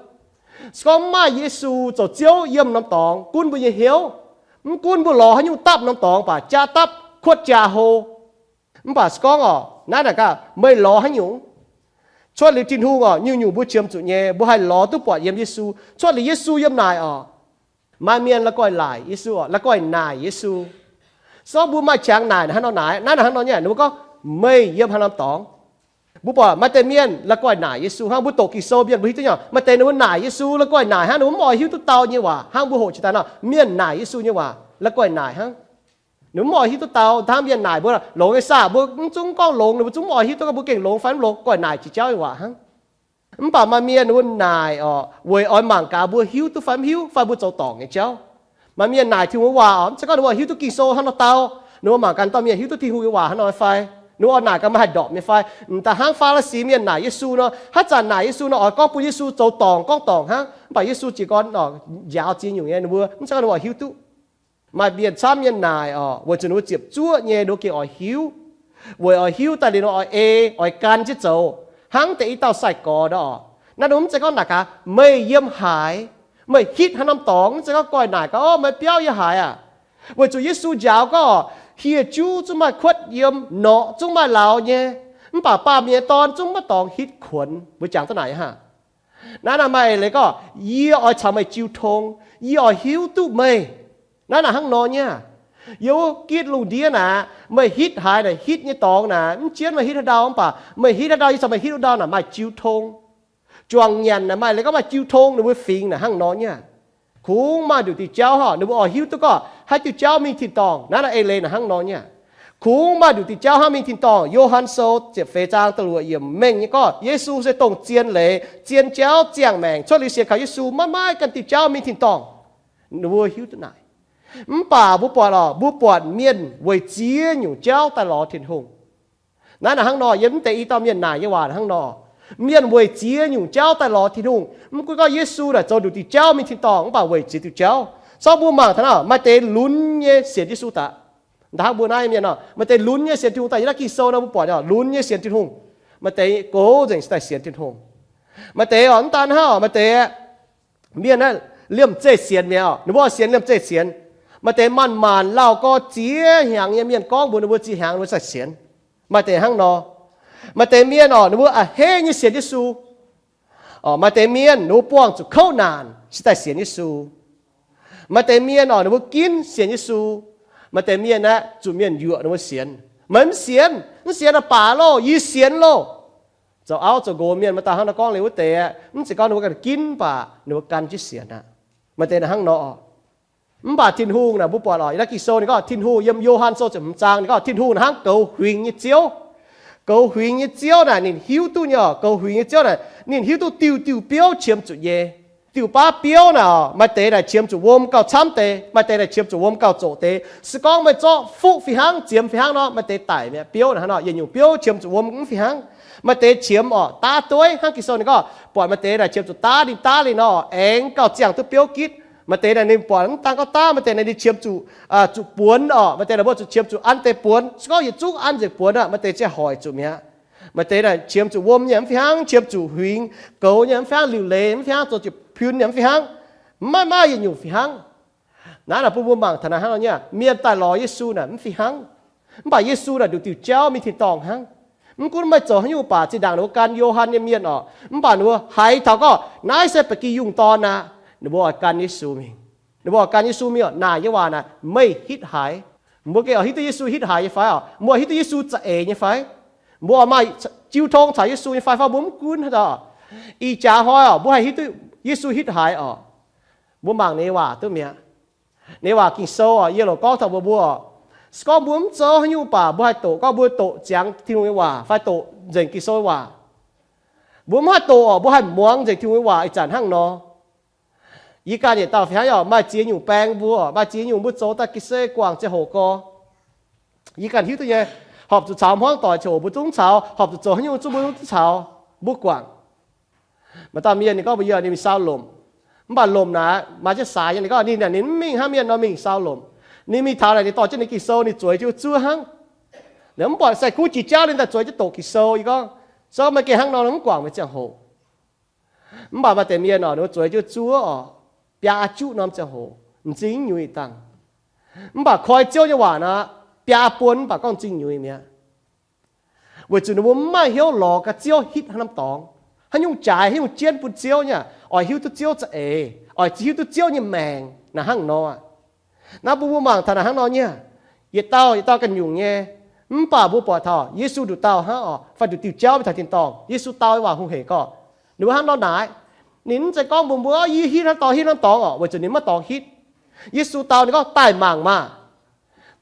Se gorngv mv maaih Yesu zoux Ziouv yiem norm dorngx gunv mbuo nyei hnyouv, mv gunv mbuo lorz haaix nyungc dapv norm dorngx baac jaa dapv kuotv jaa hlo. Mv baac se gorngv oc, naaiv naaic gaax meih lorz haaix nyungc, cuotv liuz Tin-Hungh oc, nyungc-nyungc mbuo qiemx zuqc nyei mbuo haih lorz duqv buatc yiem Yesu. Cuotv liuz Yesu yiem naaic oc, maaih mienh la'guaih laaic Yesu oc, la'guaih naaic Yesu. Se gorngv mbuo maaih qangx naaic hnangv nor naaic, naaiv naaic hnangv nor nyei, ninh mbuo gorngv, meih yiem haaix norm dorngx? Mbuo buatc maaih deix mienh la'guaih naaic Yesu hnangv. Mbuo doqc Ging-Sou mienh mbuo hiuv duqv nyei, maaih deix ninh mbuo naaic Yesu la'guaih naaic hnangv, ninh mbuo mv oix hiuv duqv dau nyei waac hnangv. Mbuo hoqc jiex daaih nor, mienh naaic Yesu nyei waac la'guaih naaic hnangv. Ninh mbuo mv oix hiuv duqv dau hnangv. Mienh naaic mbuo longx nyei saah? Mbuo mv zungv gorngv longx, ninh mbuo zungv mv oix hiuv duqv gorngv mbuo gengh longx fai mv longx, guaih naaic jiex jauv nyei waac hnangv. Mv baac maaih mienh ninh mbuo naaic oc, weic oix mangc gaax mbuo hiuv duqv fai mv hiuv, fai mbuo zoux dorngc nyei jauv. Maaih mienh naaic Tin-Hungh nyei waac oc, mv zeiz gorngv ninh mbuo hiuv duqv Ging-Sou hnangv nor dau. Ninh mbuo mangc gaax dauh mienh hiuv duqv Tin-Hungh nyei waac hnangv nor fai? Ninh mbuo oix naaic gaax meih haih ndorpc nyei fai? M'daaih hnangv Faa^li^si mienh naaic Yesu nor, haaix zanc naaic Yesu nor oix gorngv bun Yesu zoux dorngc gorngv dorngc hnangv. Mv baac Yesu jiez gorn njaaux ziex nyungc nyei, ninh mbuo mv zeiz gorngv ninh mbuo oix hiuv duqv. Maaih mienh camv mienh naaic oc, weic zuqc ninh mbuo ziepc zuoqv nyei, ninh mbuo gengh oix hiuv. Weic oix hiuv daaih liuz ninh mbuo oix ei, oix gan jienv zoux, hnangv deix i dauh sai-gorx nor oc. Naaiv ninh mbuo mv zeiz gorngv naaic gaax meih yiem haaix, meih hitv haaix norm dorngx, mv zeiz gorngv guaih naaic gaax, o, meih biauv yiem haaix aac? Weic zuqc Yesu njaaux gorngv, hieh juv zungv maaih kuotv yiem, norqc zungv maaih lauz nyei, mv baac Baamh Mienh nyei Dorn zungv maiv dorngx hitv kuonx. Mbuo jangx duqv naaic hnangv. Naaiv naaic maaih leiz gorngv, yie oix caux meih jiu tong, yie oix hiuv duqv meih. Naaiv naaic hnangv nor nyei aqv. Yiem wuov gitv lungh ndiev naaic, meih hitv haaix naaic, hitv nyei dorngx naaic, mv jienv meih hitv haaix ndau, mv baac meih hitv haaix ndau, yie caux meih hitv wuov ndau naaic maaih jiu tong. Juangc nyanc naaic maaih leiz gorngv maaih jiu tong, ninh mbuo fingx naaic hnangv nor nyei aqv. Kungx maaih nduqc diuh jauv hnangv, ninh mbuo oix hiuv duqv gorngv haaix diuh jauv mingh tin-dorngh. Naaiv naaic eix leiz naaic hnangv nor nyei aqv. Kungx maaih nduqc diuh jauv hnangv mingh tin-dorngh. Yo^han Sou ziepc feix zaang da'luoqc yiemc mengh nyei gorngv, Yesu se dongh zien leiz, zien jauv, ziangh maengc. Cuotv liuz sienx kaux Yesu, maiv maaih ganh diuh jauv mingh tin-dorngh. Ninh mbuo hiuv duqv naaic. Mv baac mbuo buatc oc, mbuo buatc mienh weic ziex nyungc jauv daaih lorz Tin-Hungh. Naaiv naaic hnangv nor, yiem mv deix i dauh mienh naaic nyei waac hnangv nor. Mienh weic ziex nyungc jauv daaih lorz Tin-Hungh. Mv gunv gorngv Yesu naaic zoux nduqc diuh jauv mingh tin-dorngh, mv baac weic ziex diuh jauv. Zorqv mbuo mangc taux naaiv, maaih deix lunx nyei sienx Yesu daaih. Hnangv mbuo naaiv mienh nor, maaih deix lunx nyei sienx Tin-Hungh daaih. Yiem naaiv Ging-Sou nor mbuo buatc lunx nyei sienx Tin-Hungh. Maaih deix goux nzengc cingx daaih sienx Tin-Hungh. Maaih deix oc, mv daan hnangv oc, maaih deix mienh naaiv liemh zeih sienx mi'aqv oc. Ninh mbuo oix sienx liemh zeih sienx. Maaih deix maanc-maanc lauh gorx ziex hnyangx nyei mienh gorngv mbuox ninh mbuo ziex hnyangx ninh mbuo cingx daaih sienx. Maaih deix hnangv nor. Maaih deix mienh oc, ninh mbuo a'hneiv nyei sienx Yesu. Maaih deix mienh ninh mbuo buangh zuqc kouv naanc cingx daaih sienx Yesu. Maaih deix mienh oc, ninh mbuo ginv sienx Yesu. Maaih deix mienh aeqv, zuqc mienh yuoqc ninh mbuo sienx. Meih mv sienx? Mv sienx naaic baac loh, yie sienx loh. Zoux auv zoux nqox mienh maaih dauh hnangv nor gorngv liuz wuov deix aeqv, mv zeiz gorngv ninh mbuo ganh ginv baac ninh mbuo gan jienv sienx aqv. Maaih deix naaic hnangv nor oc. Mv baac Tin-Hungh naaic, mbuo buatc oc, yiem naaiv Ging-Sou ninh gorngv, Tin-Hungh yiem Yo^han Sou ziepc hmz zaang ninh gorngv, Tin-Hungh naaic hnangv goux huingx nyei Ziouv. Goux huingx nyei Ziouv naaic ninh hiuv duqv nyei oc. Goux huingx nyei Ziouv naaic ninh hiuv duqv diuh diuh biouv qiemx zuqc nyei. Diuh baav biouv naaic oc, maaih deix naaic qiemx zuqc wuom gauh camv deix, maaih deix naaic qiemx zuqc wuom gauh zoqc deix. Se gorngv meih zorqv fuqv fih hnangv, ziemx fih hnangv nor, maaih deix daic mi'aqv. Biouv naaic hnangv nor, yietc nyungc biouv qiemx zuqc wuom mv fih hnangv. Maaih deix qiemx oc, daav dueiv hnangv Ging-Sou ninh gorngv, buatc maaih deix naaic qiemx zuqc daav ninh daav ninh nor, aengx gauh ziangh duqv biouv gitv. Maaih deix naaic ninh buatc mv daan gorngv daav, maaih deix naaic ninh qiemx zuqc, zuqc buonx oc, maaih deix naaic mbuo zuqc qiemx zuqc an deix buonx. Se gorngv yietc zungv an nzengc buonx aqv, maaih deix ziouc hoic zuqc mi'aqv. Maaih deix naaic qiemx zuqc wuom nyei mv fih hnangv, qiemx zuqc huingx goux nyei mv fih hnangv, liuc leiz mv fih hnangv, zoux ziepc piun nyei mv fih hnangv. Maiv maaih yietc nyungc fih hnangv. Naaiv naaic bun mbuo mangc taux naaic hnangv nor nyei, mienh daaih lorz Yesu naaic mv fih hnangv. Mv baac Yesu naaic nduqc diuc jauv mingh tin-dorngh hnangv. Mv gunv meih zoux haaix nyungc baac, zinh ndaangc ninh mbuo gan Yo^han nyei mienh oc, mv baac ninh mbuo haiz taux gorngv naaiv se ba'gi yungh dorn aqv, ninh mbuo oix gan Yesu mingh. Ninh mbuo oix gan Yesu mingh oc, naaic nyei waac naaic, meih hitv haaix? Mbuo gengh oix hiuv duqv Yesu hitv haaix nyei fai oc? Mbuo oix hiuv duqv Yesu za'eix nyei fai? Mbuo oix maaih jiu tong caux Yesu nyei fai? Fai mbuo mv gunv haaix dauh, ih jaax hnoi oc, mbuo haih hiuv duqv Yesu hitv haaix oc? Mbuo mangc ninh nyei waac duqv mi'aqv. Ninh nyei waac Ging-Sou oc, yie loc gorngv taux mbuo, mbuo oc, se gorngv mbuo mv zoux haaix nyungc baac mbuo haih doqc, gorngv mbuo doqc ziangx Tin-Hungh nyei waac fai doqc nzengc Ging-Sou nyei waac, mbuo mv haih doqc oc, mbuo haih muangx nzengc Tin-Hungh nyei waac ih zanc hnangv nor. Yie ganh yietc dauh fih hnangv oc, maaih ziex nyungc baeng mbuo, maaih ziex nyungc mbuo zoux daaih ga'sie guangc ziangh hoc gorx. Yie ganh hiuv duqv nyei, horpc zuqc caux hmuangv doic ziangh hoc mbuo zungv caux, horpc zuqc zoux haaix nyungc zungv mbuo zungv caux, mbuo guangc. Maaih dauh mienh ninh gorngv mbuox yie ninh mingh sau lomc, mv baac lomc naaic maaih jienv saaix nyei. Ninh gorngv ninh, ninh mv mingh hnangv mienh nor mingh sau lomc. Ninh mingh taux naaic ninh dorh jienv ninh Ging-Sou ninh zueiz jienv zuov hnangv. Ninh mv buatc sai kuv jiex jauv ninh daaih zueiz jienv doqc Ging-Sou. Yie gorngv, se gorngv meih gengh hnangv nor mv guangc meih ziangh hoc. Mv baac maaih deix mienh oc, ninh mbuo zueiz jienv zuov oc, biaa juqv norm ziangh hoc m'zing nyuiz dangh. Mv baac koi Ziouv nyei waac nor, biaa buon mv baac gorngv m'zing nyuiz mi'aqv. Weic zuqc ninh mbuo mv maaih hnyouv lorz gaax Ziouv hitv haaix norm dorngx, haaix nyungc jaaix, haaix nyungc jienv bun Ziouv nyei, oix hiuv duqv Ziouv za'eix, oix hiuv duqv Ziouv nyei maengc naaic hnangv nor. Naaiv mbuo, mbuo mangc taux naaic hnangv nor nyei, yietc dauh yietc dauh ganh nyungc nyei. Mv baac mbuo buatc taux Yesu nduqc dauh hnangv oc, fai nduqc diuh jauv mingh taux tin dorngh, Yesu dau nyei waac hungh hec gorngv, ninh mbuo hnangv nor naaic, ninh mv zeiz gorngv mbuox mbuo, yie hitv haaix norm dorngx, hitv norm dorngx oc, weic zuqc ninh maiv dorngx hitv. Yesu dau ninh gorngv, daaih mangc maah!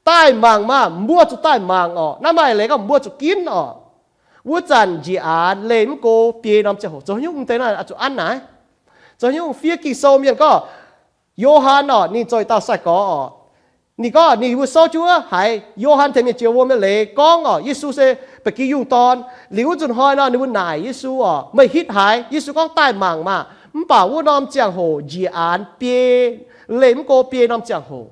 Daaih mangc maah! Mbuo zuqc daaih mangc oc. Naaiv maaih leiz gorngv mbuo zuqc ginv oc. Wuov zanc njiec aanx leih mv go biei norm ziangh hoc. Zoux haaix nyungc mv deix naaiv oix zuqc an naaic? Zoux haaix nyungc? Fiev Ging-Sou mienh gorngv, Yo^han oc, ninh zoux yietc dauh sai-gorx oc. Ninh gorngv ninh mbuo souv jienv wuov haiz Yo^han Tengx Mienh Jiex Wuom nyei leiz gorngv oc, Yesu se ba'gi yungh dorn. Liuz wuov nzunc hnoi nor ninh mbuo naaic Yesu oc, meih hitv haaix? Yesu gorngv, daaih mangc maah! Mv baac wuov norm ziangh hoc njiec aanx biei, leih mv go biei norm ziangh hoc.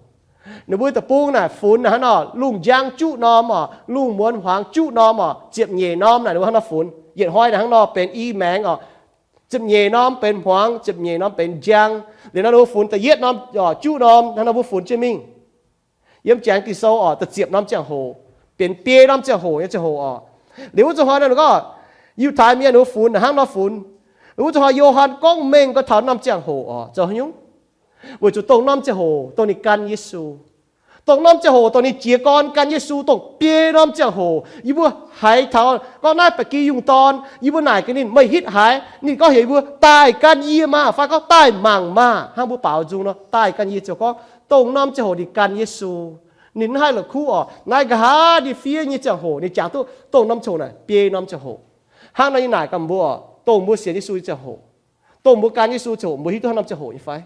Ninh mbuo deic-bung naaic funx naaic hnangv nor, lungh njang juqv norm oc, lungh muonz hmuangx juqv norm oc, ziepc nyeic norm naaic ninh mbuo hnangv nor funx. Yietc hnoi naaic hnangv nor benx i maengx oc. Ziepc nyeic norm benx hmuangx, ziepc nyeic norm benx njang. Liuz nor ninh mbuo funx da'yietv norm oc, juqv norm hnangv nor mbuo funx jienv mingh. Yiem Janx Ging-Sou oc, da'ziepc norm ziangh hoc, benx biei norm ziangh hoc nyei ziangh hoc oc. Liuz wuov nzunc hnoi nor ninh gorngv, Yiutai Mienh ninh mbuo funx naaic hnangv nor funx. Wuov nzunc hnoi Yo^han gorngv mengh gorx taux norm ziangh hoc oc, zoux haaix nyungc? Weic zuqc dongh norm ziangh hoc dongh ninh gan Yesu. Dongh norm ziangh hoc dongh ninh jiez gorn gan Yesu, dongh biei norm ziangh hoc. Yie mbuo haiz taux gorngv naaiv ba'gi yungh dorn, yie mbuo naaic gaax ninh, meih hitv haaix? Ninh gorngv heuc yie mbuo daaih gan yie maah, fai gorngv daaih mangc maah, hnangv mbuo baaux nzung nor, daaih gan yie ziouc gorngv dongh norm ziangh hoc ninh gan Yesu. Ninh mv haih la'kuqv oc. Naaiv nqa'haav ninh fiev nyei ziangh hoc ninh jangx duqv dongh norm ziangh hoc naaic biei norm ziangh hoc. Hnangv nor yie naaic gaax mbuo, dongh mbuo sienx Yesu nyei ziangh hoc, dongh mbuo gan Yesu ziangh hoc, mbuo hiuv duqv haaix norm ziangh hoc nyei fai?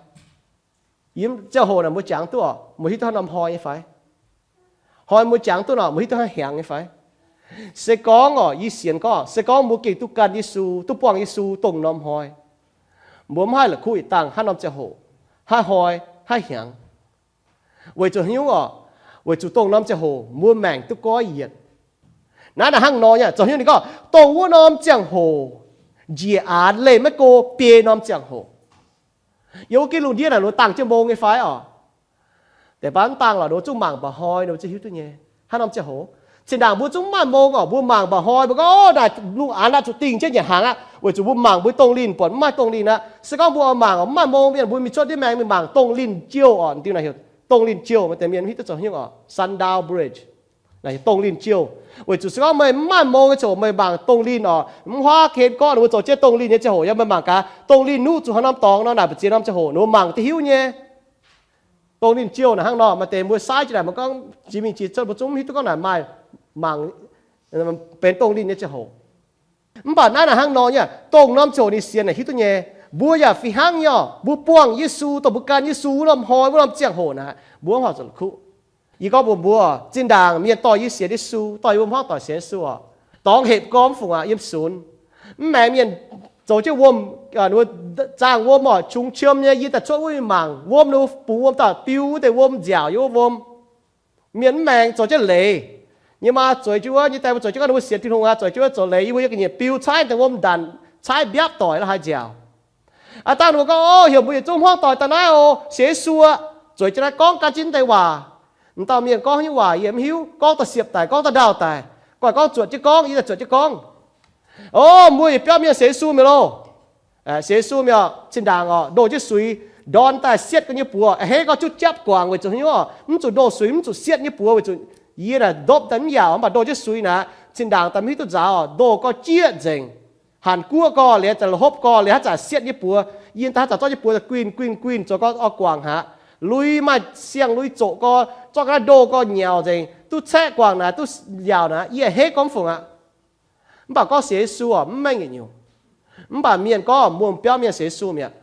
Yiem ziangh hoc naaic mbuo jangx duqv oc, mbuo hiuv duqv haaix norm hnoi nyei fai? Hnoi mbuo jangx duqv nor, mbuo hiuv duqv haaix hnyangx nyei fai? Se gorngv oc, yie sienx gorngv se gorngv mbuo gengh duqv gan Yesu, duqv buangh Yesu dongh norm hnoi, mbuo mv haih la'kuqv yietc dangh haaix norm ziangh hoc, haaix hnoi, haaix hnyangx. Weic zuqc haaix nyungc oc? Weic zuqc dongh norm ziangh hoc mbuo maengc duqv goiv yienc. Naaiv naaic hnangv nor nyei, zoux haaix nyungc ninh gorngv dongh wuov norm ziangh hoc njiec aanx leih maiv go biei norm ziangh hoc. Yiem wuov gitv lungh ndiev naaic ninh mbuo dangh jienv mbong nyei fai oc? Deix baav mv dangh lorqc, ninh mbuo zungv mangc mba'hnoi ninh mbuo ziouc hiuv duqv nyei haaix norm ziangh hoc. Zinh ndaangc mbuo zungv mv maaih mbong oc, mbuo mangc mba'hnoi mbuo gorngv, Naaic lungh aanx aqv, zuqc dingh jienv nyanc hnaangx aqv. Weic zuqc mbuo mangc mbuo dongh linh buatc mv maaih dongh linh aqv. Se gorngv mbuo oix mangc oc, mv maaih mbong mienh, mbuo mingh cuotv ndiev maengx mingh mangc dongh linh jouh oc. Diuh naaic heuc dongh linh jouh, maaih deix mienh mv hiuv duqv zoux haaix nyungc oc, sundown bridge. Naaic heuc dongh linh jouh. Weic zuqc se gorngv meih mv maaih mbong nyei ziangh hoc meih mangc dongh linh oc, mv huaav ken gorngv ninh mbuo zoux jienv dongh linh nyei ziangh hoc, yaac meih mangc gaax dongh linh nuqv zuqc haaix norm dorngx nor, naaic mbu'ziex norm ziangh hoc ninh mbuo mangc duqv hiuv nyei. Dongh linh jouh naaic hnangv nor, maaih deix mbuo sai jienv naaic mbuo gorngv jiex mingh jiex cuotv mbuo zungv mv hiuv duqv gorngv naaic maaih mangc benx dongh linh nyei ziangh hoc. Mv baac naaiv naaic hnangv nor nyei, dongh norm ziangh hoc ninh sienx naaic hiuv duqv nyei. Mbuo yaac fih hnangv nyei oc, mbuo buangh Yesu, dongh mbuo gan Yesu wuov norm hnoi wuov norm ziangh hoc naaic, mbuo mv horpc zuqc la'kuqv. Yie gorngv mbuox mbuo, zinh ndaangc mienh dorh yie sienx Yesu, dorh yie mbuo hmuangv doic sienx Yesu oc, dorngx hepc gormx fungc aqv yiem sunx. Mv maengx mienh zoux jienv wuom, zaangh wuom oc, qungx qiemx nyei, yie daaih cuotv wuov mingh mangc wuom, ninh mbuo bungx wuom daaih biu wuov deix wuom nziaauc yiem wuov wuom. Mienh mv maengx zoux jienv leiz nyei maa, zueiz jienv wuov nyei, daaih mbuo zueiz jienv gorngv ninh mbuo sienx Tin-Hungh aqv, zueiz jienv wuov zoux leiz, yie mbuo yie ga'nyiec biu caaiv deix wuom ndanc, caaiv mbiapv doic la'haaix nziaauc. Aav dangh ninh mbuo gorngv, O, heuc mbuo yietc zungv hmuangv doic daaih naaiv oc, sienx Yesu aqv. Zueiz jienv naaiv gorngv gan jienv deix waac. M'dauh mienh gorngv nyei waac yie mv hiuv, gorngv da'siepv daic, gorngv da'ndaauh daic, gorngv zuotc jienv gorngv, yie daaih zuotc jienv gorngv. O, mbuo yietc biauv mienh sienx Yesu mi'aqv loh. Sienx Yesu mi'aqv, zinh ndaangc oc, ndoh jienv suix ndorn daaih sietv ga'nyei buoz, a'hneiv gorngv juqv japv guangc weic zuqc haaix nyungc oc, mv zuqc ndoh suix, mv zuqc sietv nyei buoz weic zuqc yie naaic ndopv daaih mv yaac, mv baac ndoh jienv suix naaic zinh ndaangc daaih mv hiuv duqv nzaaux oc, ndoh gorx jieqv nzengc. Hanc guoqv gorx liuz, za'gengh hopv gorx liuz, haaix zanc sietv nyei buoz, Yie daaih haaix zanc zorqv jienv buoz guinh guinh guinh zoux gorx oix guangc haic. Lui maaih siang-lui zoqc gorx, zorqv ga'naaiv ndoh gorx nyaux nzengc, duqv caeqv guangc naaic, duqv nziaauc naaic, yie a'hneiv gormx fungc aqv. Mv baac gorngv sienx Yesu oc, mv mengh yietc nyungc. Mv baac mienh gorngv muoz-biauv mienh sienx Yesu mi'aqv.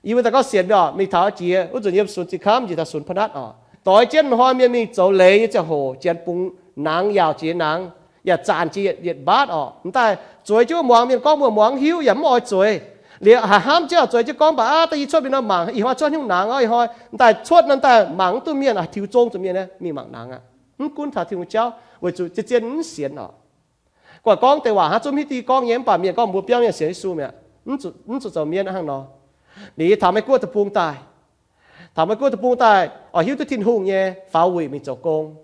Yie mbuo daaih gorngv sienx mi'aqv oc, mingh taux jiex wuov nzunc yiem sunx zinh kamv njiec taux sunx pa'natv oc, doix jienv hnoi mienh mingh zoux leiz nyei ziangh hoc, janx bungx nangx yaauc jiex nangx, yaac zanc jiex yietc mbaatv oc. M'daaih zueiz jienv wuov muangx, mienh gorngv mbuo muangx mv hiuv yaac mv oix zueiz. Liuz haiz hnamv jienv zueiz jienv gorngv, mv baac aav da'nyeic cuotv mingh nor mangc, ih hnoi cuotv haaix nyungc nangx, ih hnoi m'daaih cuotv nor m'daaih mangc mv duqv mienh, tiux zong zuqc mienh mingh mangc nangx aqv. Mv gunv taux Tin-Hungh jauv, weic zuqc zien-zien mv sienx oc. Guaih gorngv deix waac hnangv zungv hiuv duqv yie gorngv nyei, mv baac mienh gorngv mbuo biauv mienh sienx Yesu mi'aqv, mv zuqc zoux mienh hnangv nor. Liuz yie taux Meiv Guoqv deic-bung daaih, taux Meiv Guoqv deic-bung daaih oix hiuv duqv Tin-Hungh nyei faaux wuic mingh zoux gong.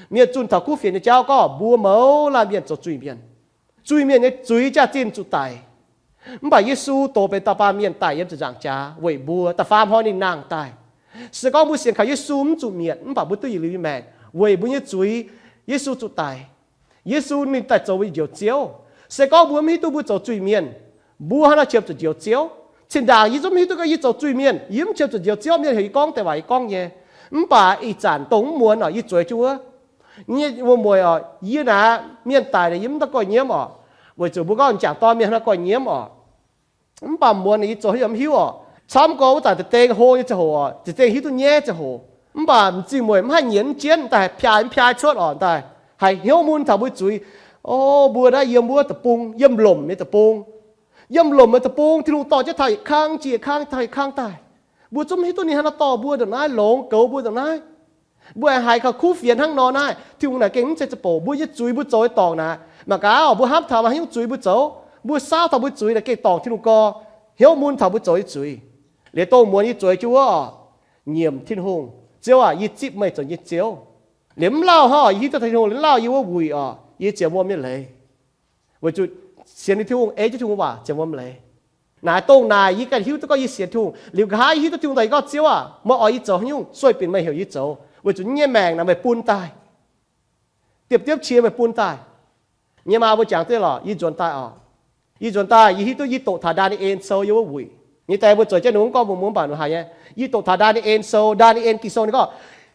Mienh zunh taux kuv fienx nyei jauv gorngv mbuo mouz laanh mienh zoux zuiz-mienh. Zuiz-mienh nyei zuiz jaax-zinh zuqc daic. Mv baac Yesu dox benx dauh baamh mienh daic yiem ziepc nzaangc jaax weic mbuo. Da'faam hnoi ninh nangh daaih. Se gorngv mbuo sienx kaux Yesu mv zuqc mietc, mv baac mbuo duqv yietc liuz nyei maengc weic mbuo nyei zuiz. Yesu zuqc daic. Yesu ninh daaih zoux mbuo nyei Njoux Ziouv. Se gorngv mbuo mv hiuv duqv mbuo zoux zuiz-mienh, mbuo hnangv nor qiemx zuqc Njoux Ziouv. Cin-ndaangc yie zungv mv hiuv duqv gorngv yie zoux zuiz-mienh, yie mv qiemx zuqc Njoux Ziouv. Mienh heuc yie gorngv deix waac yie gorngv nyei. Mv baac ih zanc dongh mv muonz oc, yie zueiz jienv wuov nyei wuom-mueic oc, yie naaic mienh daic naaic yie mv daaih goiv nyiemv oc. Weic zuqc mbuo gorngv m'jangc dorn mienh hnangv nor goiv nyiemv oc. Mv baac muonz naaic yie zoux haaix nyungc mv hiuv oc. Camv gorx wuov zanc deix deng hlo nyei ziangh hoc oc, deix deng hiuv duqv nyaiv ziangh hoc, mv baac m'zing mueic mv haih nyienz jienv, daaih piaaix mv piaaix cuotv oc, daaih haiz hnyouv mun taux mbuo zuiz. O, mbuo naaiv yiem wuov deic-bung, yiem lomc nyei deic-bung. Yiem lomc nyei deic-bung, Tin-Hungh dorh jienv taux yietc kang jiex yietc kang, taux yietc kang daaih. Mbuo zungv mv hiuv duqv ninh hnangv nor dorh mbuo ndongc naaiv, longx goux mbuo ndongc naaiv. Mbuo aengx haiz kaux kuv fienx hnangv nor naaiv, Tin-Hungh naaic gengh mv zeiz za'bouc mbuo nyei zuiz mbuo zoux nyei dorngc naaic. Mangc gaax oc, mbuo hnamv taux maaih haaix nyungc zuiz mbuo zoux, mbuo saauv taux mbuo zuiz naaic gengh dorngc Tin-Hungh gorx, hnyouv mun taux mbuo zoux nyei zuiz. Liuz dongh muonz yie zueiz jienv wuov oc, nyiemc Tin-Hungh, Ziouv aac, yie zipv meih zoux yie nyei Ziouv. Liuz mv lauh hnangv oc, yie hiuv duqv Tin-Hungh liuz lauh yie wuov wuic oc, yie ziouc wuom nyei leiz. Weic zuqc sienx Tin-Hungh, ei jienv Tin-Hungh waac ziouc wuom leiz. Naaic dongh naaic yie ganh hiuv duqv gorngv yie sienx Tin-Hungh. Liuz nqa'haav yie hiuv duqv Tin-Hungh daaih yie gorngv, Ziouv aac, meih oix yie zoux haaix nyungc, sueih binc meih heuc yie zoux, weic zuqc yie nyei maengc naaic meih bun daaih. Diepv-diepv qiex meih bun daaih. Yie nyei maa mbuo jangx duqv lorqc, yie nzuonx daaih oc. Yie nzuonx daaih yie hiuv duqv yie doqc taux Ndaa^ni^en Sou yiem wuov wuic. Yie nyei die mbuo zueiz jienv ninh mv gorngv mbuox mbuo mv baac ninh haiz nyei. Yie doqc taux Ndaa^ni^en Sou, Ndaa^ni^en Ging-Sou ninh gorngv,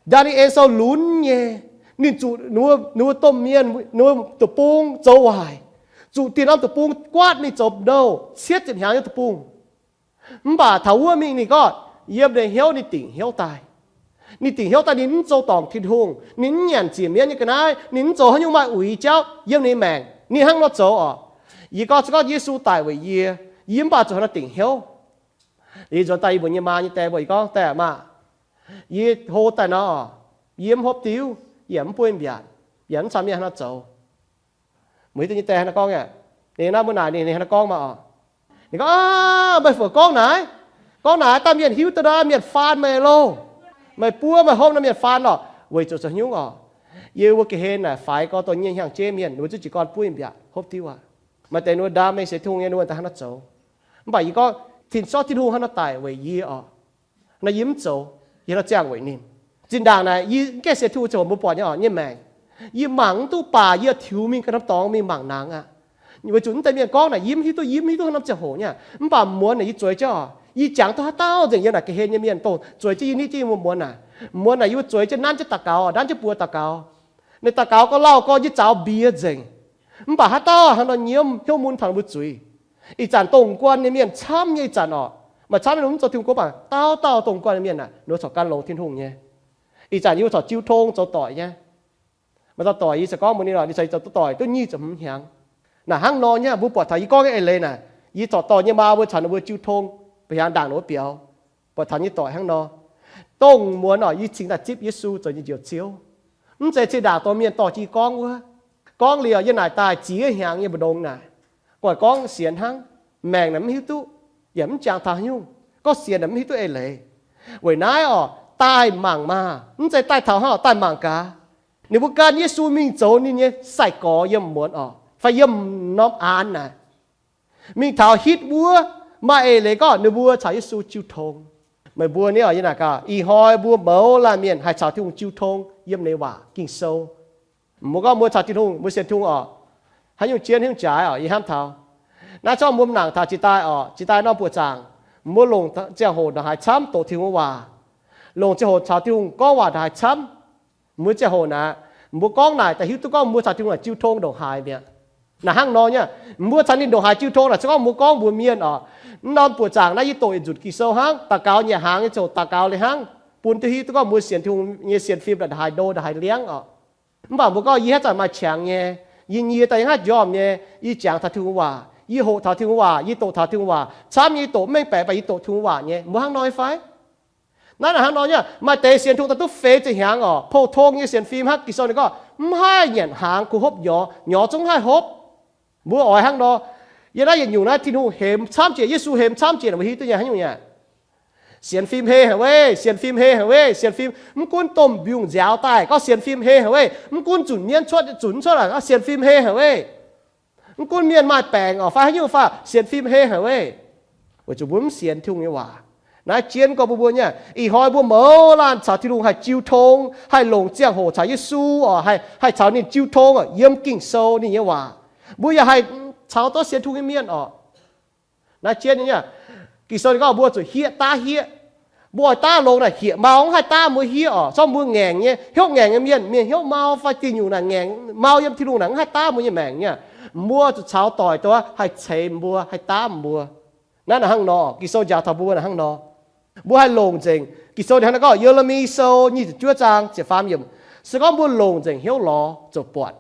Ndaa^ni^en Sou lunx nyei. Ninh zuqc ninh mbuo domh mienh, ninh mbuo deic-bung zoux waaic, zuqc dieh norm deic-bung guaatv ninh zoux nouh cietv ziepc hnyangx nyei deic-bung. Mv baac taux wuov mingh ninh gorngv yiem ninh hnyouv ninh dingc hnyouv daaih. Ninh dingc hnyouv daaih ninh mv zoux dorngc Tin-Hungh, ninh mv nyanc ziec mienv nyei ga'naaiv, ninh mv zoux haaix nyungc maaih uix jauv yiem ninh maengc. Ninh hnangv nor zoux oc. Yie gorngv se gorngv Yesu daic weic yie, yie mv baac zuqc hnangv nor dingc hnyouv. Yie nzuonx daaih yie mbuox yie nyei maa nyei die mbuo, yie gorngv, Die aac, maa, yie hlo daaih nor, yie mv hopv diuv, yaac mv buov mbiaatc, yaac mv caux mienh hnangv nor zoux. Muiz deix nyei die hnangv nor gorngv aqv. Ninh naaiv mbuo naaic ninh hnangv nor gorngv maah oc. Ninh gorngv, Aav, meih fungc gorngv naaic? Gorngv naaic daaih mienh hiuv duqv nor mienh faan meih loh. Meih buov meih hopv nor mienh faan lorqc. Weic zuqc zoux haaix nyungc oc? Yie mbuo ga'hlen naaic faix gorx dongh nyei hnyangx-jeiv mienh, ninh mbuo zungv jiez gorn buov mbiaatc hopv diuv aqv. Maaih deix ninh mbuo ndaam mengh sienx Tin-Hungh nyei, ninh mbuo daaih hnangv nor zoux. Mv baac yie gorngv tin-sortv Tin-Hungh hnangv nor daic weic yie oc. Naaiv yie mv zoux, yie hnangv nor ziangh weic ninh. Zinh ndaangc naaic yie mv gaengh sienx Tin-Hungh ziangh hoc mbuo buatc nyei oc, nyei maengc. Yie mangc mv duqv baac yie tiux mingh ganh norm dorngx mingh mangc nangx aqv. Weic zuqc mv deix mienh gorngv naaic yie mv hiuv duqv, yie mv hiuv duqv norm ziangh hoc nyei. Mv baac muonz naaic yie zueiz jienv oc, yie jangx duqv haaix dauh nzengc yiem naaic ga'hlen nyei mienh dongh zueiz jienv yie, nitv jienv yie mbuo muonz naaic. Muonz naaic yie mbuo zueiz jienv nanv jienv daux gaux, nanv jienv buoz daux gaux. Ninh daux gaux gorx lauh gorx yie zaux mbiex nzengc. Mv baac haaix dauh hnangv nor nyiemv hnyouv mun taux ninh mbuo zuiz. Ih zanc dongh guanh nyei mienh camv nyei ih zanc oc. Maaih camv nyei mv zoux Tin-Hungh gouv, mv baac dauh dauh dongh guanh nyei mienh naaic ninh mbuo corc gan longx Tin-Hungh nyei. Ih zanc yie mbuo corc jiu tong zoux doic nyei. Maaih dauh doic yie corc gorngv mbuox ninh lorqc, ninh caux yie zoux doic duqv nyic ziepc hmz hnyangx. Naaic hnangv nor nyei, mbuo buatc taux yie gorngv nyei eix leiz naaic, yie corc dorh yie nyei maa mbuo caux ninh mbuo jiu tong, mbuo hiaangx ndaangc ninh mbuo biaux. Buatc taux nyei doic hnangv nor. Dongh muonz oc, yie cingx daaih zipv Yesu zoux yie nyei Njoux Ziouv. Mv zeiz zinh ndaangc dorh mienh dorh jienv yie gorngv wuov. Gorngv liuz yie naaic daaih ziex hnyangx yie mbu'ndongx naaic, guaih gorngv sienx hnangv, maengc naaic mv hiuv duqv, yaac mv jangx taux haaix nyungc. Gorngv sienx naaic mv hiuv duqv eix leiz. Weic naaiv oc, daaih mangc maah! Mv zeiz daaih taux hnangv oc, daaih mangc gaax. Ninh mbuo gan Yesu mingh zoux ninh nyei sai-gorx yiem muonz oc, fai yiem norm aanx naaic. Mingh taux hitv wuov, maaih eix leiz gorngv ninh mbuo caux Yesu jiu tong. Meih mbuo ni oc, yie naaic gaax, ih hnoi mbuo mouz laanh mienh haih caux Tin-Hungh jiu tong yiem ninh waac Ging-Sou. Mbuo gorngv mbuo caux Tin-Hungh, mbuo sienx Tin-Hungh oc, haaix nyungc jienv haaix nyungc jaaix oc, yie hnamv taux naaiv corc mbuo mangc taux jiex daaih oc, jiex daaih norm buoqc zaangc, Mbuo longc ziangh hoc ndongc haaix camv doqc Tin-Hungh nyei waac, longc ziangh hoc caux Tin-Hungh gorngv waac ndongc haaix camv, mbuo ziangh hoc naaic, mbuo gorngv naaic daaih hiuv duqv gorngv mbuo caux Tin-Hungh ziu tong ndongc haaix mi'aqv. Naaic hnangv nor nyei, mbuo caux ninh ndongc haaix ziu tong naaic, se gorngv mbuo gorngv mbuox mienh oc, mv norm buoqc zaangc naaiv yie doqc yietc nzunc Ging-Sou hnangv, daux gaux nyei hnaangx nyei ziangh hoc daux gaux liuz hnangv, bun duqv hiuv duqv gorngv mbuo sienx Tin-Hungh nyei sienx fim ndongc haaix ndo ndongc haaix liangv oc. Mv baac mbuo gorngv yie haaix zanc maaih qangx nyei, yie nyie daaih yie haaix jomc nyei, yie jangx taux Tin-Hungh waac, yie hoqc taux Tin-Hungh waac, yie doqc taux Tin-Hungh waac, camv nyei doqc mv mengh baeqc, mv baac yie doqc Tin-Hungh waac nyei. Mbuo hnangv nor nyei fai? Naaiv naaic hnangv nor nyei, maaih deix sienx Tin-Hungh daaih duqv feix ziepc hnyangx oc, pou-tong nyei sienx fim hnangv Ging-Sou ninh gorngv, mv haih nyanc hnaangx kungx hopv nyorx, nyorx zungv haih hopv. Mbuo oix hnangv nor. Yiem naaiv yietc nyungc naaiv Tin-Hungh hemx camv jiex, Yesu hemx camv jiex, mbuo hiuv duqv nyei hnangv nyungc nyei. Sienx fim heh haic weic, sienx fim heh haic weic, sienx fim mv gunv domh mbiungc nziaaux daaih gorngv sienx fim heh haic weic, mv gunv zunc mienv cuotv zunc mv cuotv aqv, sienx fim heh haic weic. Mv gunv mienh maaih baengc oc fai haaix nyungc fai sienx fim heh haic weic. Weic zuqc mbuo mv sienx Tin-Hungh nyei waac. Naaiv jienv gorngv mbuo mbuo nyei, ih hnoi mbuo mouz laanh caux Tin-Hungh haih jiu tong, haih longc ziangh hoc caux Yesu oc, haih caux ninh jiu tong oc, yiem Ging-Sou ninh nyei waac. Mbuo yaac haih caux duqv sienx Tin-Hungh nyei mienh oc. Naaiv jienv nyei, Ging-Sou ninh gorngv mbuo zuqc hieqv daav hieqv. Mbuo oix daav longx naaic, hieqv mau mv haih daav mbuo hieqv oc. Zorqv mbuo ngaengc nyei, hnyouv ngaengc nyei mienh, mienh hnyouv mau fai diuh nyungc naaic ngaengc mau yiem Tin-Hungh naaic mv haih daav mbuo nyei maengc nyei. Mbuo zuqc caux doic duqv haih ceix mbuo, haih daav mbuo. Naaiv naaic hnangv nor, Ging-Sou njaaux taux mbuo naaic hnangv nor. Mbuo haih longc nzengc. Ging-Sou ninh hnangv naaiv gorngv, Ye^le^mi Sou nyic ziepc juov zaang ziepc faam yiemc, se gorngv mbuo longc nzengc hnyouv lorz ziouc buatc.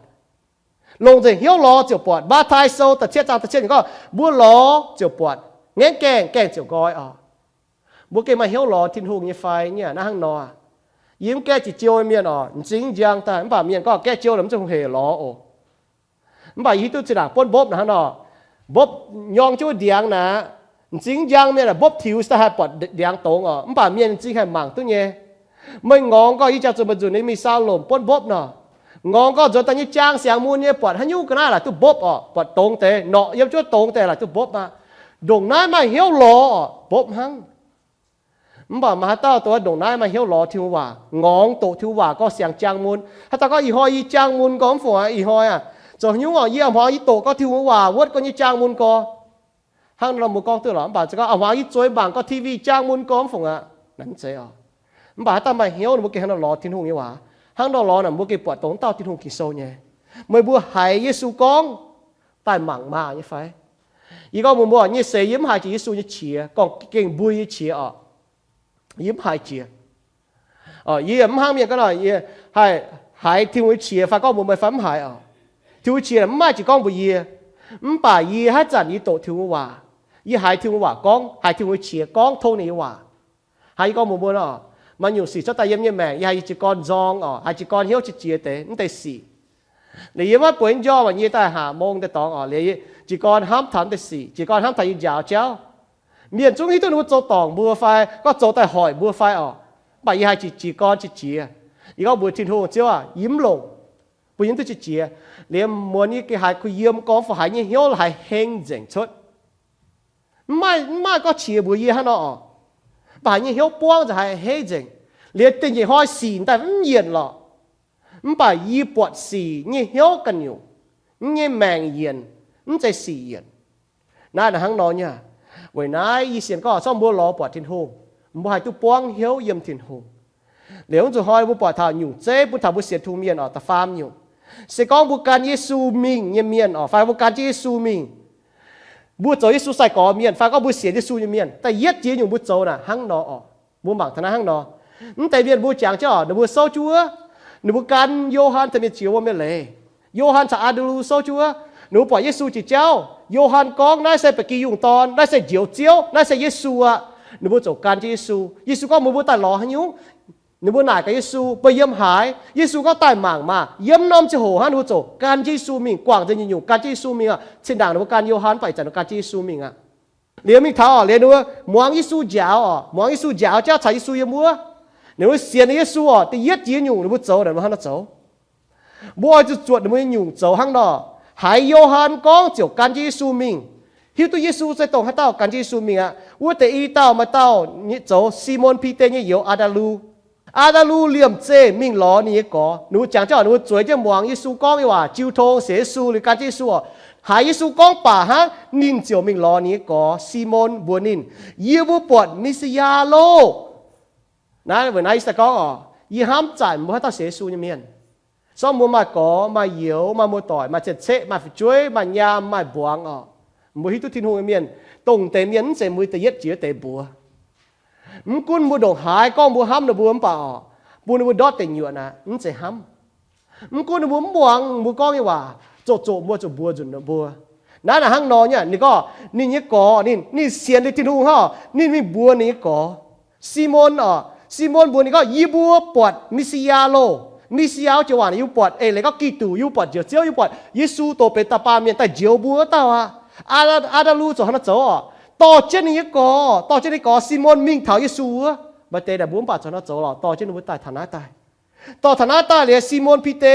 Longc nzengc hnyouv lorz ziouc buatc. Matv^tai Sou da'cietv zaang da'cietv yiemc gorngv, mbuo lorz ziouc buatc, ngaengv gaengh, gaengh ziouc nqoi oc. Mbuo gengh maaih hnyouv lorz Tin-Hungh nyei fai nyei naaiv hnangv nor. Yie mv gaengh jiex jiou mienh oc, m'zing njang daaih, mv baac mienh gorngv gaengh jiou mv zeiz hungh heic lorz oc. Mv baac yie hiuv duqv zinh ndaangc buonv mbopv naaic hnangv nor, mbopv nyorng jienv wuov ndiangx naaic, m'zing njang mienh mbopv tiux daaih haih buatc ndiangx dongz oc, mv baac mienh m'zing haih mangc duqv nyei. Meih ngorngx gorngv yie jangx zuqc meih nzunc nyei mingh saau lomc buonv mbopv nor, ngorngx gorngv nzuonx daaih nyei jaang siang mun nyei buatc haaix nyungc ga'naaiv laaic duqv mbopv oc, buatc dongz deix, norqc yiem jienv dongz deix laaic duqv mbopv aqv. Ndongc naaiv maaih hnyouv lorz oc, mbopv hnangv. Mv baac maaih haaix dauh dongh ndongc naaiv maaih hnyouv lorz Tin-Hungh waac, ngorngx doqc Tin-Hungh waac gorngv siang jaang mun? Haaix dauh gorngv ih hnoi yie jaang mun gorngv mv fungc aqv, ih hnoi aac, zoux haaix nyungc oc, yie a'hmuangx yie doqc gorngv Tin-Hungh waac wuotv gorngv nyei jaang mun gorngv. Hnangv nor mbuo gorngv duqv lorqc. Mv baac se gorngv a'hmuangx yie zueiz mangc gorngv T V jaang mun gorngv mv fungc aqv, naaiv mv zeiz oc. Mv baac haaix dauh maaih hnyouv ninh mbuo gengh hnangv nor lorz Tin-Hungh nyei waac. Hnangv nor lorz naaic mbuo gengh buatc dongh wuov dauh Tin-Hungh Ging-Sou nyei. Meih mbuo haiz Yesu gorngv daaih mangc maah nyei fai? Yie gorngv mbuox mbuo nyei seix yie mv haiz jiex Yesu nyei qiex, gorngv gengh mbui nyei qiex oc. Yie mv haiz jiex. Yie mv hnangv mienh gorngv nor, yie haih haiz Tin-Hungh nyei qiex fai gorngv mbuox meih fai mv haiz oc. Tin-Hungh nyei qiex mv maaih jiex gorngv mbuox yie. Mv baac yie haaix zanc yie doqc Tin-Hungh waac, yie haiz Tin-Hungh waac gorngv, haiz Tin-Hungh nyei qiex gorngv tong ninh nyei waac. Haiz yie gorngv mbuox mbuo nor, maaih nyungc sic cuotv daaih yiem yie nyei maengc, yie haiz yie jiez gorn nzorng oc, haiz jiez gorn hnyouv qiex jiez deix mv deix sic. Liuz yie maiv bueix nyei njormh, yie daaih haac mong daaih dorngx oc, liuz jiez gorn hnamv taux mv deix sic, jiez gorn hnamv taux yie njaaux jauv. Mienh zungv hiuv duqv ninh mbuo zoux dorngc mbuo fai gorngv zoux daaih hoic mbuo fai oc. Mv baac yie haiz jiez gorn qiex jiez. Yie gorngv mbuox Tin-Hungh, Ziouv aac, yie mv longc, bun yie mv duqv qiex jiez. Liuz muonz yie gengh haiz kuh yiem gorngv fu haiz nyei hnyouv haiz heng nzengc cuotv. Mv maaih, mv maaih gorngv qiex mbuox yie hnangv nor oc. Mv baac haiz nyei hnyouv buangv nzengc, haiz hei nzengc. Liuz dingh nyeic hnoi sic daaih mv yienc lorqc. Mv baac yie buatc sic nyei hnyouv ganh nyungc, mv nyei maengc yienc, mv zeiz sic yienc. Naaiv hnangv nor nyei. Weic naaiv yie sienx gorngv zorqv mbuo lorz buatc Tin-Hungh, mbuo haih duqv buangv hnyouv yiem Tin-Hungh. Liuz mv zuqc hnoi mbuo buatc taux nyungc zeiv bun taux mbuo sienx Tin-Hungh mienh oc, da'faam nyungc. Se gorngv mbuo gan Yesu mingh nyei mienh oc, fai mbuo gan jienv Yesu mingh, mbuo zoux Yesu sai-gorx mienh, fai gorngv mbuo sienx Yesu nyei mienh, da'yietv jiex nyungc mbuo zoux naaic hnangv nor oc. Mbuo mangc taux naaiv hnangv nor. Mv deix mienh mbuo jangx jienv oc, ninh mbuo souv jienv wuov, ninh mbuo gan Yo^han caux mienh jiex wuom nyei leiz. Yo^han caux Aa^nde^lu souv jienv wuov, ninh mbuo buatc Yesu jiex jauv. Yo^han gorngv, naaiv se ba'gi yungh dorn, naaiv se Njoux Ziouv, naaiv se Yesu aqv. Ninh mbuo ziouc gan jienv Yesu. Yesu gorngv mbuox mbuo daaih lorz haaix nyungc? Ninh mbuo naaic gaax Yesu, Meih yiem haaix? Yesu gorngv, Daaih mangc maah! Yiem norm ziangh hoc hnangv ninh mbuo ziouc gan jienv Yesu mingh, guangc nzengc nyungc-nyungc gan jienv Yesu mingh oc. Zinh ndaangc ninh mbuo gan Yo^han mv baac ih zanc ninh gan jienv Yesu mingh aqv. Liuz mingh taux oc, liuz ninh mbuo muangx Yesu njaaux oc, muangx Yesu njaaux jauv caux Yesu yiem wuov. Ninh mbuo sienx Yesu oc, da'yietv jiex nyungc ninh mbuo zoux naaic, ninh mbuo hnangv nor zoux. Mbuo oix zuqc zuotc ninh mbuo nyei nyungc zoux hnangv nor. Haiz Yo^han gorngv ziouc gan jienv Yesu mingh. Hiuv duqv Yesu se dongh haaix dauh gan jienv Yesu mingh aqv. Wuov deix i dauh maaih dauh nyei zoux Simon Bide nyei youz Aa^nde^lu. Aa^ndaa^lu liemh zeih mingh lorz ninh nyei gorx. Ninh mbuo jangx jienv, ninh mbuo zueiz jienv muangx Yesu gorngv nyei waac, jiu tong sienx Yesu, liuz gan jienv Yesu oc. Haiz Yesu gorngv baac hnangv, ninh ziouc mingh lorz ninh nyei gorx Simon mbuox ninh, Yie mbuo buatc Mi^si^yaa loh. Naaiv weic naaiv yie gorngv oc, yie hnamv zanc mbuo haaix dauh sienx Yesu nyei mienh, sorng mbuo maaih gorx maaih youz, maaih muoz-doic, maaih cien-ceqv, maaih fu'jueiv, maaih nyaam, maaih mbuangz oc. Mbuo hiuv duqv Tin-Hungh nyei mienh, dongh deix mienh mv zeiz mbuo da'yietv jiex deix mbuox. Mv gunv mbuo ndongc haaix gorngv mbuo hnamv ninh mbuo mv baac oc, bun ninh mbuo ndortv deic nyuoqc naaic mv zeiz hnamv. Mv gunv ninh mbuo mv muangx mbuo gorngv nyei waac, zoqc zoqc mbuo zuqc mbuox nzunc ninh mbuo. Naaiv naaic hnangv nor nyei, ninh gorngv ninh nyei gorx, ninh, ninh sienx liuz Tin-Hungh hnangv, ninh mingh mbuox ninh nyei gorx, Simon oc. Simon mbuox ninh gorngv, Yie mbuo buatc Mi^si^yaa loh. Mi^si^yaa wuov joux waac yie mbuo buatc eix leiz gorngv Giduc, yie mbuo buatc Njoux Ziouv, yie mbuo buatc Yesu dongh benx da'baamh mienh daaih njoux mbuo wuov dauh aqv. Aa^ndaa^lu ziouc hnangv nor zoux oc, dorh jienv ninh nyei gorx, dorh jienv ninh gorx Simon mingh taux Yesu wuov. Maaih deix naaic mbuo mv baac zoux hnangv nor zoux lorqc, dorh jienv ninh mbuo daaih taux naaiv daaih. Dorh taux naaiv daaih liuz, Simon Bide,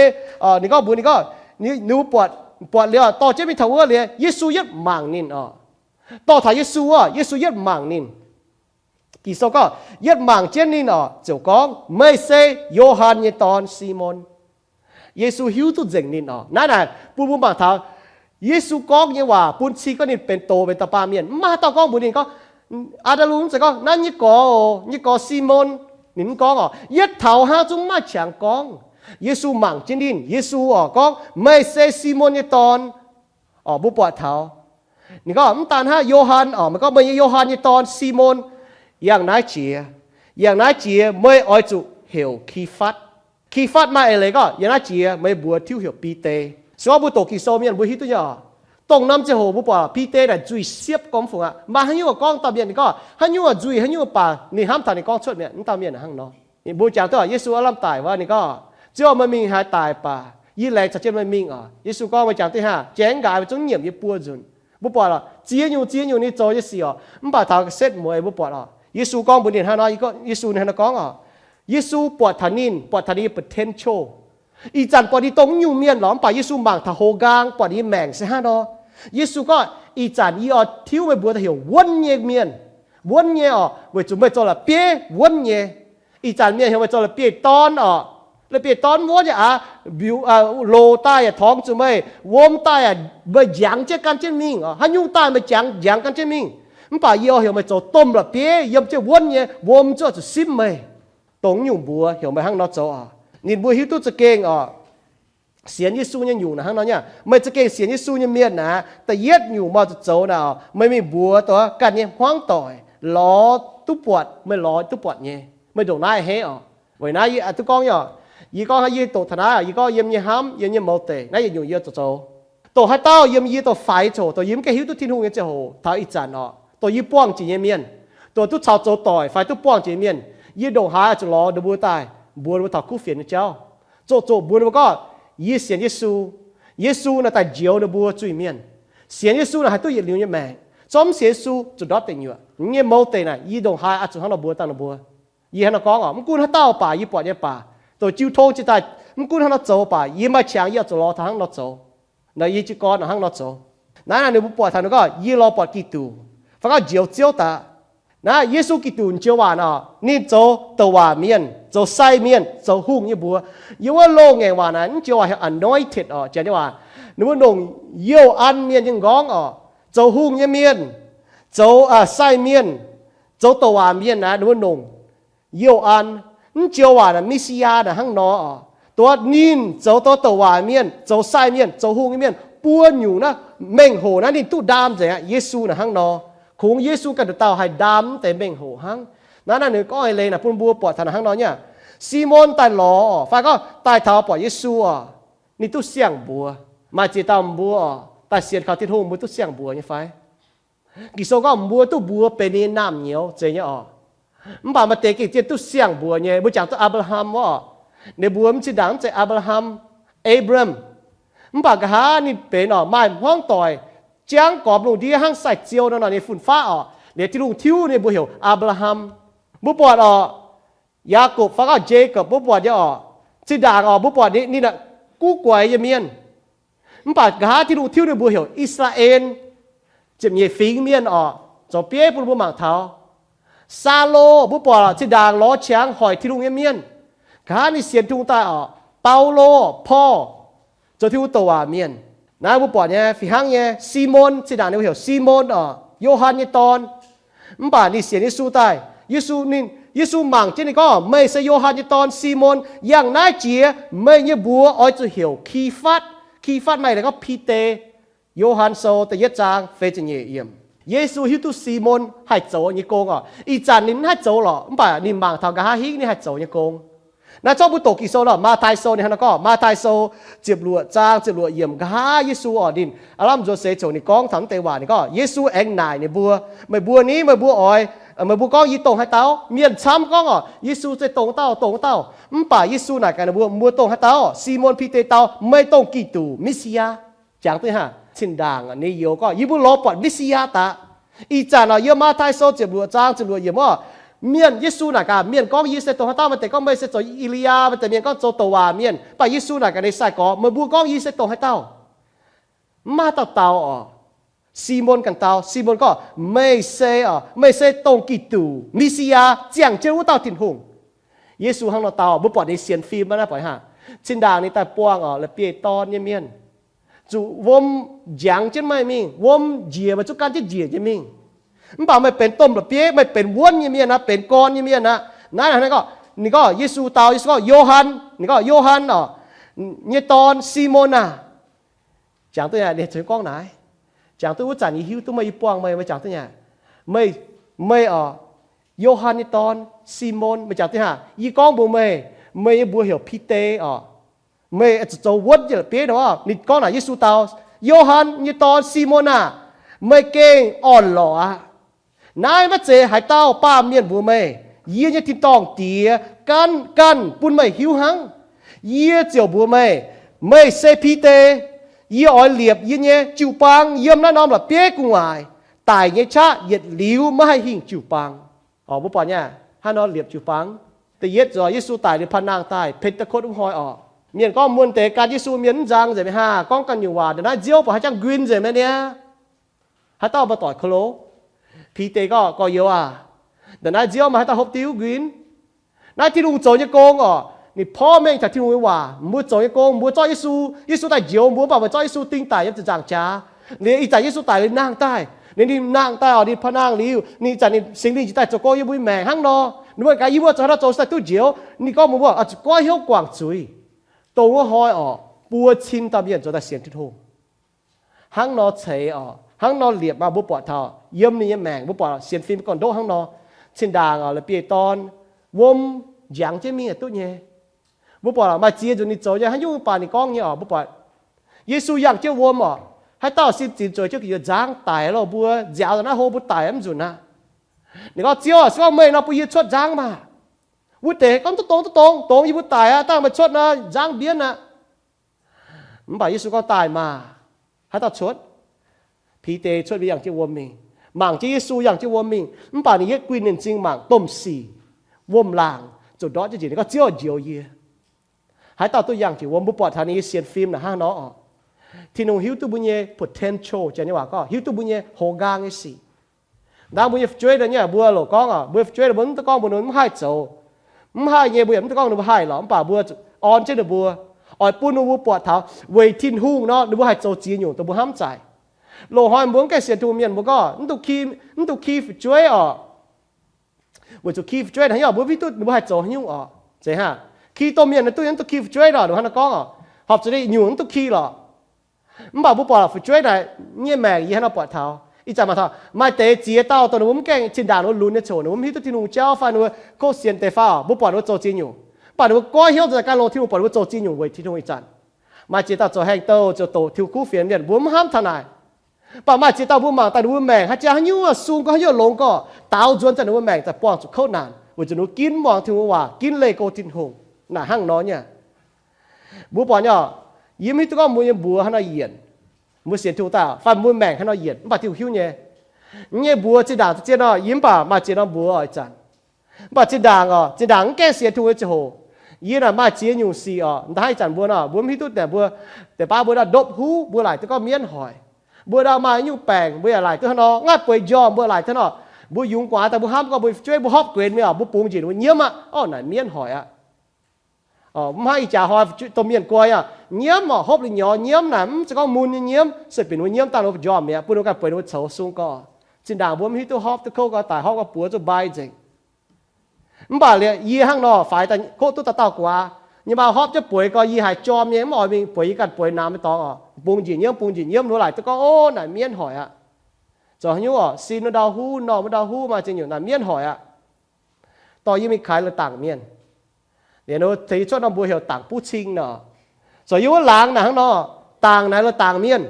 ninh gorngv mbuox ninh gorngv, ninh mbuo buatc, buatc liuz, dorh jienv mingh taux wuov liuz, Yesu yietv mangc ninh oc. Dorh taux Yesu wuov, Yesu yietv mangc ninh. Ging-Sou gorngv, yietv mangc jienv ninh oc, ziouc gorngv, Meih se Yo^han nyei dorn, Simon. Yesu hiuv duqv nzengc ninh oc. Naaiv naaic bun mbuo mangc taux Yesu gorngv nyei waac bun cing gorngv ninh benx doz benx da'baamh mienh. Mv maaih haaix dauh gorngv mbuox ninh gorngv, Aa^ndaa^lu mv zeiz gorngv, Naaiv nyei gorx oc, nyei gorx Simon. Ninh mv gorngv oc. Yietv taux hnangv zungv mv maaih qangx gorngv. Yesu mangc jienv ninh, Yesu oc gorngv, Meih se Simon nyei dorn. Oc, mbuo buatc taux ninh gorngv, Mv daan hnangv, Yo^han oc, meih gorngv, Meih nyei Yo^han nyei dorn, Simon. Yangh naaiv jiex, yangh naaiv jiex meih oix zuqc heuc Kifatv. Kifatv maaih eix leiz gorngv, yangh naaiv jiex meih mbuox tiuv heuc Bide. Se gorngv mbuo doqc Ging-Sou mienh mbuo hiuv duqv nyei oc. Dongh norm ziangh hoc mbuo buatc Bide naaic nzuih siepv gormx fungc aqv. Maaih haaix nyungc gorngv dauh mienh ninh gorngv haaix nyungc nzuih, haaix nyungc baac ninh hnamv taux ninh gorngv cuotv mi'aqv. Mv dauh mienh hnangv nor. Mbuo jangx duqv Yesu aav lamh daic wuov, ninh gorngv, Ziouv, meih mingh haaix daaih baac yie laengz caux jienv meih mingh oc. Yesu gorngv, Meih jangx duqv hnangv, jangx gaax meih zungv nyiemc yie buo nzunc. Mbuo buatc oc, ziex nyungc ziex nyungc ninh zoux nyei sic oc. Mv baac taux ga'setv mueiz mbuo buatc oc, Yesu gorngv mbuox ninh hnangv nor, Yesu ninh hnangv nor gorngv oc. Yesu buatc taux ninh, buatc taux ninh nyei potential. Ih zanc buatc ninh dongh nyungc mienh lorqc, mv baac Yesu mangc taux houc nqaang, buatc ninh nyei maengc se hnangv nor. Yesu gorngv, Ih zanc yie oix tiuv meih mbuox daaih heuc wuonv nyei mienh. Wuonv nyei oc, weic zuqc meih zoux la'bieiv wuonv nyei. Ih zanc mienh heuc meih zoux la'bieiv-dorn oc. La'bieiv-dorn wuonv nyei aqv. Mbiuz, loz daaih yaac torngx zuqc meih, wuom daaih yaac meih njangx jienv gan jienv mingh oc. Haaix nyungc daaih meih njangx, njangx gan jienv mingh. Mv baac yie oix heuc meih zoux domh la'bieiv, yiem jienv wuonv nyei, wuom zuqc zuqc simv meih. Dongh nyungc mbuox heuc meih hnangv nor zoux oc. Ninh mbuo hiuv duqv za'gengh oc, sienx Yesu nyei nyungc naaic hnangv nor nyei. Meih za'gengh sienx Yesu nyei mienh naaic, da'yietv nyungc meih zuqc zoux naaic oc, meih mingh mbuox dongh ganh nyei hmuangv doic lorz duqv buatc, meih lorz duqv buatc nyei. Meih ndongc naaiv a'hneiv oc. Weic naaiv yie duqv gorngv nyei oc. Yie gorngv hnangv yie doqc taux naaiv, yie gorngv yiem nyei hnamv, yiem nyei mouz deic, naaiv yietc nyungc yie zuqc zoux. Dongh haaix dauh yiem yie dongh faix coc, dongh yie mv gaengh hiuv duqv Tin-Hungh nyei ziangh hoc taux ih zanc oc, dongh yie buangh jiex nyei mienh, dongh duqv caux zoux doic fai duqv buangh jiex nyei mienh, yie ndongc haaix oix zuqc lorz ninh mbuo daaih mbuox ninh mbuo taux kuv fienx nyei jauv. Zoqc zoqc mbuox ninh mbuo gorngv, Yie sienx Yesu. Yesu naaic daaih njoux ninh mbuo zuiz-mienh. Sienx Yesu naaic haih duqv yietc liuz nyei maengc. Zorqv mv sienx Yesu zuqc ndortv deic nyuoqc. Yie nyei mouz deic naaic, yie ndongc haaix oix zuqc hnangv nor mbuox dangh ninh mbuo. Yie hnangv nor gorngv oc, mv gunv haaix dauh baac yie buatc nyei baac, dongh jiu tong jiex daaih, mv gunv hnangv nor zoux baac, yie maaih qangx yie oix zuqc lorz taux hnangv nor zoux. Naaic yie jiez gorn oc hnangv nor zoux. Naaiv naaic ninh mbuo buatc taux ninh gorngv, Yie lorz buatc Giduc, fai gorngv njoux Ziouv daaih. Naaiv Yesu Giduc joux waac oc, ninh zoux douc waac mienh, zoux sai mienh, zoux hungh nyei mbuox. Yiem wuov loz-ngaengc waac naaic mv joux waac heuc anointed oc, janx nyei waac. Ninh mbuo nongc youh an mienh nyei nqorngv oc, zoux hungh nyei mienh, zoux sai mienh, zoux douc waac mienh naaic ninh mbuo nongc youh an. Mv joux waac naaic Mi^si^yaa naaic hnangv nor oc, dongh ninh zoux dongh douc waac mienh, zoux sai mienh, zoux hungh nyei mienh buo nyungc naaiv, mengh hoc naaiv ninh duqv ndaam nzengc aqv. Yesu naaic hnangv nor. Kungx Yesu ganh nduqc dauh haih ndaam mv deix mengh hoc hnangv. Naaiv naaiv ninh gorngv eix leiz naaic bun mbuo buatc taux naaic hnangv nor nyei. Simon daaih lorz fai gorngv daaih taux buatc Yesu oc, ninh duqv siang mbuox. Maaih ziex dauh mbuo oc, daaih sienx kaux Tin-Hungh mbuo duqv siang mbuox nyei fai? Ging-Sou gorngv mbuo duqv mbuox benx ninh nyei naamh nyouz zeiz nyei oc. Mv baac maaih deix gengh zien duqv siang mbuox nyei. Mbuo jangx duqv Apc^laa^ham wuov oc, ninh mbuo mv zinh ndaangc mv zeiz Apc^laa^ham, Abram. Mv baac nqa'haav ninh benx oc, maaih hmuangv doic, jangv gormx lungh ndiev hnangv sai-ziou nor, ninh fun-faqv oc, liuz Tin-Hungh tiuv ninh mbuo heuc Apc^laa^ham. Mbuo buatc oc, Yaakopv fai gorngv Jacob, mbuo buatc nyei oc, zinh ndaangc oc, mbuo buatc ninh, ninh guv guaix nyei mienh. Mv baac nqa'haav Tin-Hungh tiuv ninh mbuo heuc I^saa^laa^en, ziepc nyeic fingx mienh oc, zoux bieiv bun mbuo mangc taux. Saulo, mbuo buatc zinh ndaangc lorz qangx hoic Tin-Hungh nyei mienh, nqa'haav ninh sienx Tin-Hungh daaih oc. Baulo, Paul, zoux Tin-Hungh douc waac mienh. Naaiv mbuo buatc nyei fih hnangv nyei. Simon, zinh ndaangc ninh mbuo heuc Simon oc, Yo^han nyei dorn. Mv baac ninh sienx Yesu daaih, Yesu ninh, Yesu mangc jienv ninh gorngv, meih se Yo^han nyei dorn, Simon. Yangh naaiv jiex meih nyei mbuox oix zuqc heuc Ki^fatv. Ki^fatv maaih leiz gorngv Bide. Yo^han Sou da'yietv zaang feix ziepc nyeic yiemc. Yesu hiuv duqv Simon haih zoux nyei gong oc. Ih zanc ninh mv haih zoux lorqc, mv baac ninh mangc taux nqa'haav hingv ninh haih zoux nyei gong. Naaiv zorqv mbuo doqc Ging-Sou nor, Matv^tai Sou ninh hnangv naaiv gorngv, Matv^tai Sou ziepc luoqc zaang ziepc luoqc yiemc, nqa'haav Yesu oc, ninh aav lamh nzuonx seix ziouc ninh gorngv taux mv deix waac. Ninh gorngv, Yesu aengx naaic ninh mbuo, meih mbuo ni, meih mbuo oix, meih mbuo gorngv yie dongh haaix dauh? Mienh camv gorngv oc, Yesu se dongh wuov dauh, dongh wuov dauh. Mv baac Yesu naaic gaax ninh mbuo, mbuo dongh haaix dauh? Simon Bide dau, meih dongh Giduc, Messiah. Jangx duqv hnangv, zinh ndaangc ninh youx gorngv, yie mbuo lorz buatc Messiah daqc. Ih zanc oc, yiem Matv^tai Sou ziepc luoqc zaang ziepc luoqc yiemc oc, mienh, Yesu naaic gaax mienh gorngv, yie se dongh haaix dauh? Maaih deix gorngv, meih se zoux I^li^yaa, maaih deix mienh gorngv zoux douc waac mienh. Mv baac Yesu naaic gaax ninh sai-gorx, meih mbuo gorngv yie se dongh haaix dauh? Mv maaih haaix dauh dau oc. Simon ganh dau. Simon gorngv, meih se oc, meih se dongh Giduc, Messiah, ziangh jienv wuov dauh Tin-Hungh. Yesu hnangv nor dau, mbuo buatc ninh sienx fim naaiv, buatc hnangv. Zinh ndaangc ninh daaih buangh oc, la'bieiv-dorn nyei mienh, zuqc wuom njangx jienv meih mingh, wuom njiec meih zungv gan jienv njiec nyei mingh. Mv baac meih benx domh la'bieiv, meih benx wuonv nyei mienh aqv, benx gorn nyei mienh aqv. Naaiv ninh gorngv, ninh gorngv, Yesu dau, Yesu gorngv, Yo^han, ninh gorngv, Yo^han oc, nyei dorn, Simon aah. Jangx duqv ninh gorngv naaic, jangx duqv wuov zanc yie hiuv duqv meih, yie buangh meih, meih jangx duqv nyei, meih, meih oc, Yo^han nyei dorn, Simon, meih jangx duqv hnangv. Yie gorngv mbuox meih, meih nyei mbuox heuc Bide oc. Meih zuqc zoux wuonv nyei la'bieiv nor. Ninh gorngv naaic, Yesu dau, Yo^han nyei dorn, Simon aah, meih gengh orn-lorqc aqv. Naaiv maiv zeiz haaix dauh baamh mienh mbuox meih. Yie nyei tin-dorngh Diex ganh, ganh bun meih hiuv hnangv. Yie ziouc mbuox meih, meih se Bide. Yie oix liepc yie nyei jiu-baang yiem naaiv norm la'bieiv gu'nguaaic. Daic nyei qaqv yietc liuz maiv haih hingh jiu-baang. Orqc, mbuo buatc nyei, hnangv nor liepc jiu-baang. Da'yietv zoux Yesu daic liuz paan-nangh daaih, Pentekotv wuov hnoi orqc, mienh gorngv muonh deix gan Yesu mienh mv nzang nzengc mi'aqv, gorngv ganh nyungc waac. Ndongc naaiv nziouv baac haaix jangx nquin nzengc mi'aqv niaa. Haaix dauh mbuo doic ko lo? Bide gorngv, gorx-youz aac, ndongc naaiv nziouv maaih haaix dauh hopv diuv nquin? Naaiv Tin-Hungh zoux nyei gong orqc. Ninh porv mengh taux Tin-Hungh nyei waac. Mbuo zoux nyei gong, mbuo zorqv Yesu, Yesu daaih njoux mbuo, mv baac mbuo zorqv Yesu ding daic yiem ziepc nzaangc jaax. Liuz ih zanc Yesu daic liuz nangh daaih. Ninh, ninh nangh daaih orqc, ninh paan-nangh liuz, ninh ih zanc ninh Singx Lingh njiec daaih zoux gong yiem mbuo nyei maengc hnangv nor. Ninh mbuo gaax, yie mbuo zoux haaix nor zoux se daaih duqv njoux? Ninh gorngv mbuox mbuo, oix zuqc goiv hnyouv guangc zuiz. Dongh wuov hnoi orqc, buo cin dauh mienh zoux daaih sienx Tin-Hungh. Hnangv nor ceix orqc, hnangv nor liepc maah, mbuo buatc taux yiem ninh nyei maengc, mbuo buatc sienx fim gorn-ndoqv hnangv nor. Zinh ndaangc orqc, la'bieiv-dorn, wuom njangx jienv mingh yaac duqv nyei. Mbuo buatc maaih ziex nzunc ninh zoux nyei haaix nyungc, mv baac ninh gorngv nyei orqc, mbuo buatc Yesu yangh jienv wuom orqc. Haaix dauh sin zinx zueiz jienv gu'nyuoz nzangv daic loh, mbuo nziaaux naaiv hlo mbuo daic mv nzunc aqv. Ninh gorngv, Ziouv aac, se gorngv meih nor bun yie cuotv nzangv maah. Wuov deix gorngv, Duqv dongz, duqv dongz, dongz yie mbuo daic aqv, dangh meih cuotv nor nzangv mbienv aqv. Mv baac Yesu gorngv, Daaih maah! Haaix dauh cuotv? Bide cuotv mingh yangh jienv wuom mingh. Mangc jienv Yesu yangh jienv wuom mingh, mv baac ninh yietv guin ninh m'zing mangc domh sic, wuom-laangc ziouc ndortv jienv njiec. Ninh gorngv, Ziouv, njoux yie. Haaix dauh duqv yangh jiex wuom? Mbuo buatc taux ninh nyei sienx fim naaic hnangv nor oc. Tin-Hungh hiuv duqv mbuo nyei potential, janx nyei waac gorngv hiuv duqv mbuo nyei hoz nqaang nyei sic. Ndaangc mbuo nyei fu'jueiv nor, mbuo loc gorngv oc, mbuo nyei fu'jueiv mbuo mv duqv gorngv mbuo, mv haih zoux. Mv haih nyei, mbuo yaac mv duqv gorngv ninh mbuo haih lorqc, mv baac mbuo orn jienv ninh mbuo, oix bun ninh mbuo buatc taux weic Tin-Hungh nor ninh mbuo haih zoux ziex nyungc dongh mbuo hnamv zaaic. Loz-hnoi mbuo mv gaengh sienx Tin-Hungh mienh mbuo gorngv, mv dungx ki fu'jueiv oc. Weic zuqc ki fu'jueiv naaic, mbuo mv hiuv duqv ninh mbuo haih zoux haaix nyungc oc. Zeiz hnangv, ki domh mienh naaiv duqv, mv dungx ki fu'jueiv nor, ninh hnangv nor gorngv oc. Horpc zuqc ninh nyungc mv dungx ki lorqc. Mv baac mbuo buatc fu'jueiv naaic nyei maengc yie hnangv nor buatc taux ih zanc maaih taux maaih deix ziex dauh dongh ninh mbuo mv gaengh zinh ndaangc ninh mbuo lunx nyei coc, ninh mbuo mv hiuv duqv Tin-Hungh jauv fai ninh mbuo kov sienx deix fai oc, mbuo buatc ninh mbuo zoux ziex nyungc. Mv baac ninh mbuo goiv hnyouv nzengc ganh longx Tin-Hungh buatc ninh mbuo zoux ziex nyungc weic Tin-Hungh. Ih zanc maaih ziex dauh zoux haengh douh, zoux doqc Tin-Hungh kuv fienx mienh, mbuo mv hnamv taux naaic. Mv baac maaih ziex dauh mbuo mangc daaih ninh mbuo maengc haaix jangx haaix nyungc sung gorngv haaix nyungc longx gorngv, daaux nzuonx daaih ninh mbuo maengc daaih buangh zuqc kouv naanc weic zuqc ninh mbuo ginv muangx Tin-Hungh waac, ginv leih go Tin-Hungh. Naaic hnangv nor nyei. Mbuo buatc nyei, yie mv hiuv duqv gorngv mbuo nyei mbuox haaix nor yienc. Mbuo sienx Tin-Hungh daaih fai mbuo maengc haaix nor yienc, mv baac Tin-Hungh hiuv nyei. Yie nyei mbuox zinh ndaangc zien nor, yie mv baac maaih ziex norm mbuox oc ih zanc. Mv baac zinh ndaangc oc, zinh ndaangc mv gaengh sienx Tin-Hungh nyei ziangh hoc, yie naaic maaih ziex nyungc sic oc. M'daaih ih zanc mbuo nor, mbuo mv hiuv duqv naaic mbuo, deix baav mbuo ndau ndopv huv, mbuo laaic duqv gorngv mienv hoic. Mbuo ndau maaih nyungc baengc, mbuo yaac laaic duqv hnangv nor. Ngaih bueix njormh mbuo laaic duqv hnangv nor. Mbuo yungz gu'nguaaz daaih mbuo hnamv gorngv mbuo fu'jueiv mbuo hopv guenx mingh oc, mbuo bungx njiec ninh mbuo nyiemv aqv. Orv, naaic mienv hoic aqv. Mv hnangv ih jaax hnoi domh mienh guai aqv, nyiemv oc, hopv li nyorx nyiemv naaic, mv zeiz gorngv mun nyei nyiemv, se benx ninh mbuo nyiemv dangh ninh mbuo njormh mi'aqv, bun ninh mbuo ganh bueix ninh mbuo coux sung gorx. Zinh ndaangc mbuo mv hiuv duqv hopv duqv kouv gorx daic, hopv gorx buoz zuqc mbai nzengc. Mv baac liuz yie hnangv nor faix daaih kouv duqv dauh dauh gu'nguaaz, yie mbuo hopv jienv bueix gorx yie haiz jorm nyei, mv oix mingh bueix, yie ganh bueix namx nyei dorngx oc, bungx njiec nyiemv, bungx njiec nyiemv, ninh mbuo laaic duqv gorngv, Orv, naaic mienv hoic aqv. Zoux haaix nyungc oc, sin wuov ndau huv, normh wuov ndau huv, maaih ziex nyungc naaic mienv hoic aqv. Dorh yie mingh kaaix la'dangc mienh. Liuz ninh tengx yie cuotv norm mbuox heuc dangc buv cing nor. Zoux yie wuov laangz naaic hnangv nor, dangc naaic la'dangc mienh.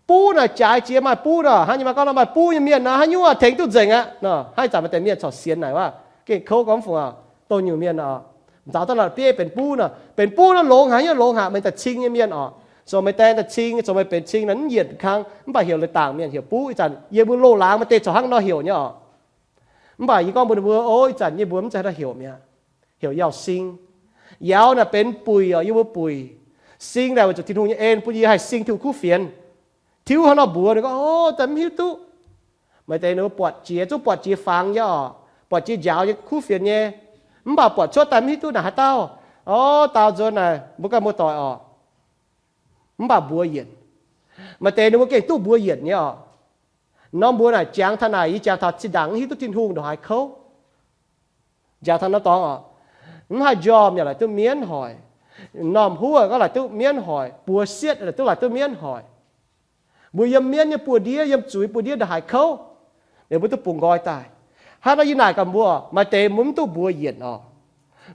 Buv naaic jaaix jiex maaih buv nor, hnangv nyei maaih gorngv nor maaih buv nyei mienh nor, haaix nyungc tengx duqv nzengc aqv nor. Hnangv ih zanc maaih deix mienh corc sienx naaic wuov, gengh kouv gorngv mv fungc oc, dongh nyungc mienh oc, mv zaux daaih la'bieiv benx buv nor, benx buv nor longx haic, haaix nyungc longx haic, meih daaih cing nyei mienh oc. Zoux meih daaih cing, zoux meih benx cing naaic mv yietc kang, mv baac heuc la'dangc mienh, heuc buv. Ih zanc yie mbuo loz-laangz maaih deix corc hnangv nor heuc nyei oc. Mv baac yie gorngv mbuox ninh mbuo, Ov, ih zanc yie mbuo mv zeiz haaix dauh heuc mi'aqv. Heuc Yaauh Sing. Yaauh naaic benx buic oc, yie mbuo buic. Sing naaic weic zuqc Tin-Hungh nyei en bun yie haih sing Tin-Hungh kuv fienx. Tiuv hnangv nor mbuox ninh gorngv, Ov, daaih mv hiuv duqv. Maaih deix ninh mbuo buatc jiex, zungv buatc jiex fangx nyei oc, buatc jiex njaaux nyei, kuv fienx nyei. Mv baac buatc cuotv daaih mv hiuv duqv naaic haaix dauh. Ov, daaux nzuonx naaic mbuo ganh muoz-doic oc. Mv baac mbuox yienc. Maaih deix ninh mbuo gengh duqv mbuox yienc nyei oc. Norm mbuox naaic jangx taux naaic, yie jangx taux zinh ndaangc mv hiuv duqv Tin-Hungh ndongc haaix kouv. Jangx taux norm dorngx oc, mv haih njormh yaac laaic duqv mienv hoic. Normh huv gorngv laaic duqv mienv hoic, buoz sietv laaic duqv, laaic duqv mienv hoic. Mbuo yiem mienv nyei buoz-ndiev, yiem zuiz buoz-ndiev ndongc haaix kouv, ninh mbuo duqv bungx nqoi daaih. Hnangv nor yie naaic gaax mbuo, maaih deix mbuo mv duqv mbuox yienc oc,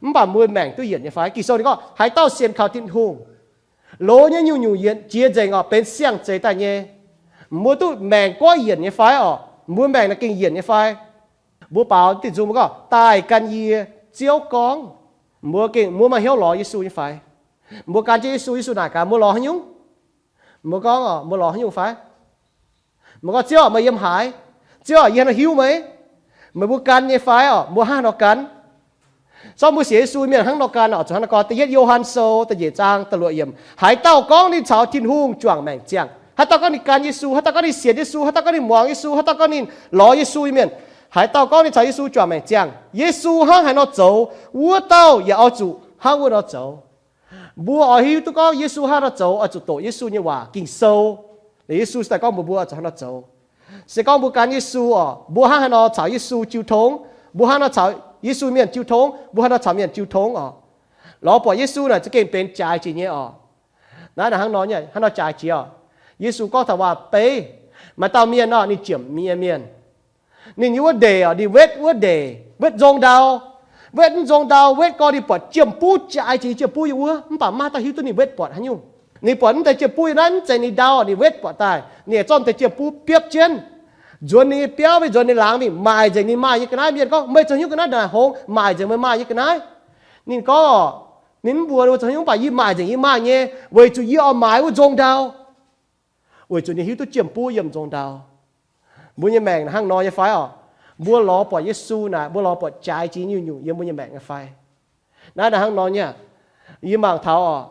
mv baac mbuo maengc duqv yienc nyei fai? Ging-Sou ninh gorngv, haaix dauh sienx kaux Tin-Hungh, loz nyei nyungc-nyungc yienc jiex nzengc oc, benx siang-zeix daaih nyei. Mbuo duqv maengc goiv yienc nyei fai oc? Mbuo maengc naaic gengh yienc nyei fai? Mbuo baaux diuh nzung mbuo gorngv, Daaih gan yie, Ziouv gorngv. Mbuo gengh, mbuo maaih hnyouv lorz Yesu nyei fai? Mbuo gan jienv Yesu, Yesu naaic gaax mbuo lorz haaix nyungc? Mbuo gorngv, Mbuo lorz haaix nyungc fai? Mbuo gorngv, Ziouv, meih yiem haaix? Ziouv, yie haaix nor hiuv meih? Meih mbuo gan nyei fai oc? Mbuo hnangv haaix nor gan? Zorqv mbuo sienx Yesu mienh hnangv nor gan oc, zuqc hnangv nor gorngv. Da'yietv Yo^han Sou da'nyeic zaang da'luoqc yiemc, haaix dauh gorngv ninh caux Tin-Hungh juangc maengc ziangh, haaix dauh gorngv ninh gan Yesu, haaix dauh gorngv ninh sienx Yesu, haaix dauh gorngv ninh muangx Yesu, haaix dauh gorngv ninh lorz Yesu nyei mienh, haaix dauh gorngv ninh caux Yesu juangc maengc ziangh, Yesu hnangv haaix nor zoux, wuov dauh yaac oix zuqc hnangv wuov nor zoux. Mbuo oix hiuv duqv gorngv Yesu hnangv haaix nor zoux, oix zuqc doqc Yesu nyei waac Ging-Sou. Liuz Yesu se daaih gorngv mbuox mbuo oix zuqc hnangv nor zoux. Se gorngv mbuo gan Yesu oc, mbuo hnangv haaix nor caux Yesu jiu tongx, mbuo hnangv nor caux Yesu mienh jiu tongx, mbuo hnangv nor caux mienh jiu tongx oc. Lorz buatc Yesu naaic za'gengh benx jaaix jiex nyei oc. Naaiv naaic hnangv nor, hnangv nor jaaix jiex oc. Yesu gorngv taux waac-beiv, maaih dauh mienh nor, ninh ziepc nyei mienh, ninh nyei wuov ndeic oc, ninh wetv wuov ndeic, wetv nzong ndau. Wetv mv nzong ndau, wetv gorx ninh buatc jiem-buv jaaix jiex jiem-buv yiem wuov, mv baac maiv maaih dauh hiuv duqv ninh wetv buatc haaix nyungc. Ninh buatc mv deix jiem-buv yiem naaiv mv zeiz ninh ndau, ninh wetv buatc daaih, ninh zorqv deix jiem-buv biopv jienv, nzuonx ninh nyei biauv, nzuonx ninh laangz mingh maaic nzengc ninh maaih nyei ga'naaiv. Mienh gorngv, Meih zoux haaix nyungc ga'naaiv naaic hngongx maaic nzengc meih maaih nyei ga'naaiv? Ninh gorngv, ninh mv mbuox ninh mbuo zoux haaix nyungc, mv baac yie maaic nzengc yie maaih nyei, weic zuqc yie oix maaiz wuov nzong ndau. Weic zuqc ninh hiuv duqv jiem-buv yiem nzong ndau. Mbuo nyei maengc hnangv nor nyei fai oc? Mbuo lorz buatc Yesu naaic, mbuo lorz buatc jaaix jiex nyungc-nyungc yiem mbuo nyei maengc nyei fai? Naaiv naaic hnangv nor nyei. Yie mangc taux oc,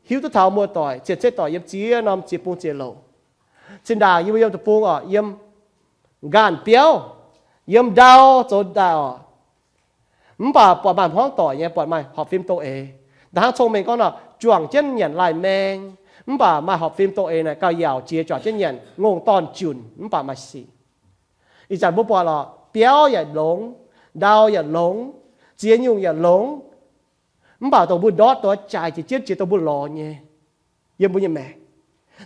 hiuv duqv taux muoz-doic, cien-ceqv doic yiem ziex norm ziex bung ziex louc. Zinh ndaangc yie mbuo yiem deic-bung oc, yiem nqaanh biauv, yiem ndau zoux daaih oc. Mv baac buatc maaih hmuangv doic nyei, buatc maaih horpc fim doz-eix. Da'hnangv cong-mengh gorngv nor, juangc jienv nyanc laih maeng, mv baac maaih horpc fim doz-eix naaic gauh yaauc jiex juangc jienv nyanc, ngongh dorn junc mv baac maaih sic. Ih zanc mbuo buatc lorqc, biauv yaac longx, ndau yaac longx, ziex nyungc yaac longx, mv baac dongh mbuo ndortv dongh jaaix jiex jienv jiex dongh mbuo lorz nyei yiem mbuo nyei maengc.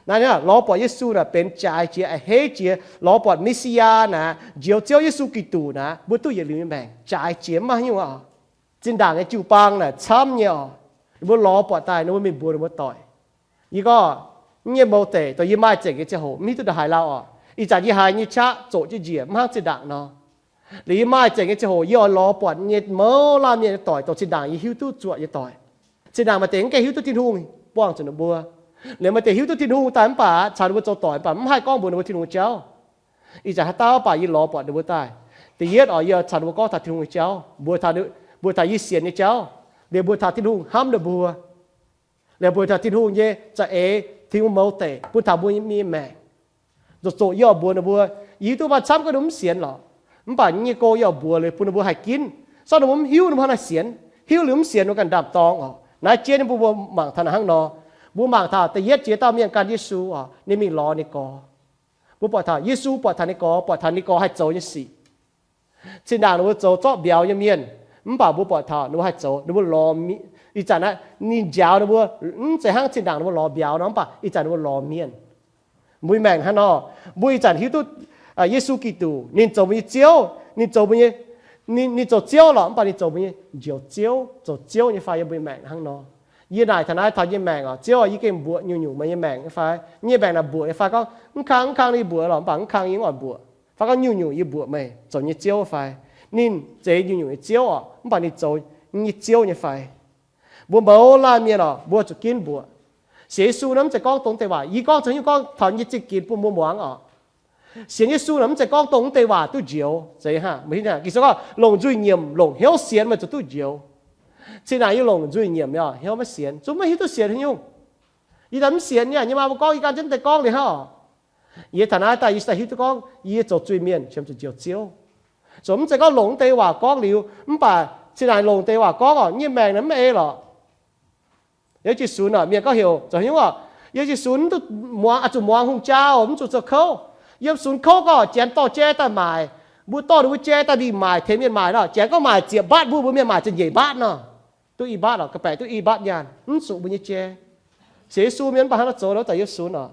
Naaiv lorz buatc Yesu naaic benx jaaix jiex, a'hneiv jiex. Lorz buatc Me^si^yaa naaic, Njoux Ziouv Yesu Giduc naaiv, mbuo duqv yietc liuz nyei maengc jaaix jiex mv maaih haaix nyungc oc. Zinh ndaangc nyei jiu-baang naaic camv nyei oc. Ninh mbuo lorz buatc daaih ninh mbuo mingh mbuox ninh mbuo doic. Yie gorngv, nyei mouz deic dongh yie maaih zengc nyei ziangh hoc mv hiuv duqv ndongc haaix lauh oc. Ih zanc yie haiz nyei qaqv zoqc jienv njiec mv hnangv zinh ndaangc nor. Liuz yie maaih zengc nyei ziangh hoc yie oix lorz buatc nyei mouz laanh mienh nyei doic dongh zinh ndaangc yie hiuv duqv zuoqc nyei doic. Zinh ndaangc maaih deix mv gaengh hiuv duqv Tin-Hungh buangh zuqc ninh mbuo. Liuz maaih deix hiuv duqv Tin-Hungh daaih mv baac caux ninh mbuo zoux doic mv baac mv haih gorngv mbuox ninh mbuo Tin-Hungh jauv. Ih zanc haaix dauh baac yie lorz buatc ninh mbuo daaih. Da'yietv oc, yie caux ninh mbuo gorngv taux Tin-Hungh nyei jauv, mbuox taux yie sienx nyei jauv, liuz mbuox taux Tin-Hungh hnamv ninh mbuo, liuz mbuox taux Tin-Hungh nyei za'eix, Tin-Hungh mouz deic bun taux mbuo nyei maengc. Zoqc zoqc yie oix mbuox ninh mbuo, Yie hiuv duqv maaih camv gorngv ninh mbuo mv sienx lorqc. Mv baac yie nyei go yie oix mbuox liuz bun ninh mbuo haih ginv. Sortv ninh mbuo mv hiuv, ninh mbuo hnangv naaiv sienx. Hiuv liuz mv sienx, ninh mbuo ganh ndaam-dorng oc. Naaiv jiex ninh mbuo, mbuo mangc taux naaic hnangv nor. Mbuo mangc taux da'yietv jiex dauh mienh gan Yesu oc, ninh mingh lorz ninh gorx. Mbuo buatc taux Yesu buatc taux ninh gorx, buatc taux ninh gorx haih zoux nyei sic. Zinh ndaangc ninh mbuo zoux zorqv mbiauz nyei mienh, mv baac mbuo buatc taux ninh mbuo haih zoux, ninh mbuo lorz, ih zanc naaiv ninh njaaux ninh mbuo, mv zeiz hnangv zinh ndaangc ninh mbuo lorz mbiauz nor, mv baac ih zanc ninh mbuo lorz mienh. Mbuo maengc hnangv nor, mbuo ih zanc hiuv duqv Yesu Giduc, ninh zoux mbuo nyei Ziouv, ninh zoux mbuo nyei, ninh zoux Ziouv lorqc, mv baac ninh zoux mbuo nyei Njoux Ziouv, zoux Ziouv nyei fai yiem mbuo nyei maengc hnangv nor. Yie naaic taux naaiv taux yie nyei maengc oc, Ziouv, yie gengh mbuoqc nyungc-nyungc meih nyei maengc nyei fai? Yie nyei maengc naaic mbuoqc nyei fai gorngv, mv kang, mv kang, yie mbuoqc lorqc, mv baac mv kang yie mv oix mbuoqc. Fai gorngv nyungc-nyungc yie mbuoqc meih zoux nyei Ziouv fai? Ninh zeiz nyungc-nyungc nyei Ziouv oc, mv baac ninh zoux nyei Ziouv nyei fai? Mbuo mouz laanh mienh oc, mbuo zuqc ginv mbuoqc. Sienx Yesu naaiv mv zeiz gorngv dongh deix waac. Yie gorngv zoux nyungc gorngv taux nyei zingh ginx bun mbuo muangx oc. Sienx Yesu naaic mv zeiz gorngv dongh mv deix waac duqv njoux. Zeiz hnangv, Ging-Sou gorngv longc nzuih nyiemc, longc hnyouv sienx meih zuqc duqv njoux. Cin naaic yie longc nzuih nyiemc, hnyouv maiv sienx, zungv maiv hiuv duqv sienx nyungc. Yie daaih mv sienx nyei, yie maa mbuo gorngv yie gan jienv deix gorngv liuz hnangv oc. Yie taux naaiv daaih yie daaih hiuv duqv gorngv yie zoux zuiz-mienh qiemx zuqc njoux Ziouv. Zoux mv zeiz gorngv longc mv deix waac gorngv liuz, mv baac cin naaic longc deix waac gorngv oc, nyei maengc naaic mv ei lorqc. Yiem jiu-sunx oc, mienh gorngv heuc zoux hnyouv oc, yiem jiu-sunx mv duqv muangx, zuqc muangx hungh jaa oc, mv zuqc zoux kouv. Yiem sunx kouv gorngv janx dorh jai daaih maaic, mbuo dorh ninh mbuo jai daaih mingh maaic, tengx mienh maaic nor, janx gorngv maaic ziepc mbaatv, mbuo, mbuo mienh maaic ziepc nyeic mbaatv nor. Duqv i mbaatv oc, ga'baeqc duqv i mbaatv nyaanh, mv zuqc mbuo nyei jai. Sienx Yesu mienh mv baac hnangv nor zoux, lorz daaih yiem sunx oc.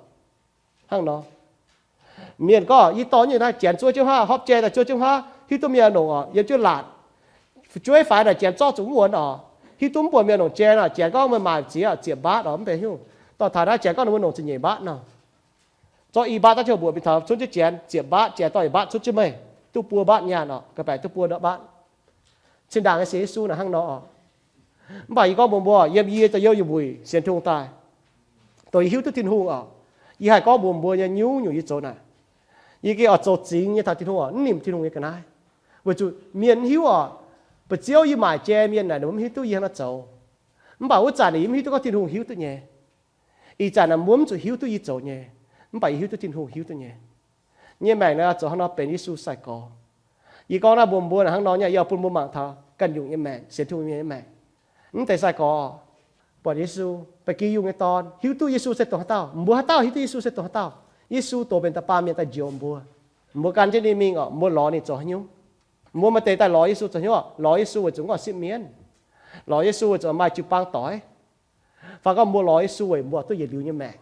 Hnangv nor, mienh gorngv yie dorh nyei naaiv janx zuov jienv huaav, hopv jai daaih zuov jienv huaav, hiuv duqv mienh longc oc, yiem jienv laatc. Fu'jueiv faix naaic janx zorqv zuqc mv wuonx oc. Hiuv duqv mv buatc mienh longc jai naaic, janx gorngv meih maaic ziex ziepc mbaatv oc, mv benx hnyouv. Dorh taux naaiv janx gorngv ninh mbuo longc ziepc nyeic mbaatv nor. Zorqv i mbaatv daav jienv mbuoqc mingh taux cunv jienv janx ziepc mbaatv, janx dorh i mbaatv cunv jienv meih, duqv buo mbaatv nyaanh oc, ga'baeqc duqv buo mbaatv. Zinh ndaangc nyei sienx Yesu naaic hnangv nor oc. Mv baac yie gorngv mbuox mbuo, yiem yie da'yietv yiem wuic sienx Tin-Hungh daaih, dongh yie hiuv duqv Tin-Hungh oc, yie haih gorngv mbuox mbuo nyei nyungc-nyungc yie zoux naaic, yie gengh oix zoux zingx nyei taux Tin-Hungh oc, mv nimc Tin-Hungh nyei ga'naaiv. Weic zuqc mienh mv hiuv oc, ba'ziouv yie maaic jai mienh naaic ninh mbuo mv hiuv duqv yie hnangv nor zoux. Mv baac wuov zanc naaic yie mv hiuv duqv gorngv Tin-Hungh hiuv duqv nyei. Ih zanc naaic mbuo mv zuqc hiuv duqv yie zoux nyei, mv baac yie hiuv duqv Tin-Hungh hiuv duqv nyei. Nyei maengc naaic zoux hnangv nor benx Yesu sai-gorx. Yie gorngv naaiv mbuox mbuo naaic hnangv nor nyei, yie oix bun mbuo mangc taux ganh nyungc nyei maengc, sienx Tin-Hungh nyei maengc. Mv deix sai-gorx buatc Yesu, ba'gi yungh nyei dorn, hiuv duqv Yesu se dongh haaix dauh, mbuo haaix dauh hiuv duqv Yesu se dongh haaix dauh. Yesu dox benx da'baamh mienh daaih njoux mbuo. Mbuo gan jienv ninh mingh oc, mbuo lorz ninh zoux haaix nyungc? Mbuo maaih deix daaih lorz Yesu zoux haaix nyungc oc? Lorz Yesu weic zuqc mv oix sipv mienv. Lorz Yesu weic zuqc maaih jiu-baang doix. Fai gorngv mbuo lorz Yesu weic mbuo duqv yietc liuz nyei maengc.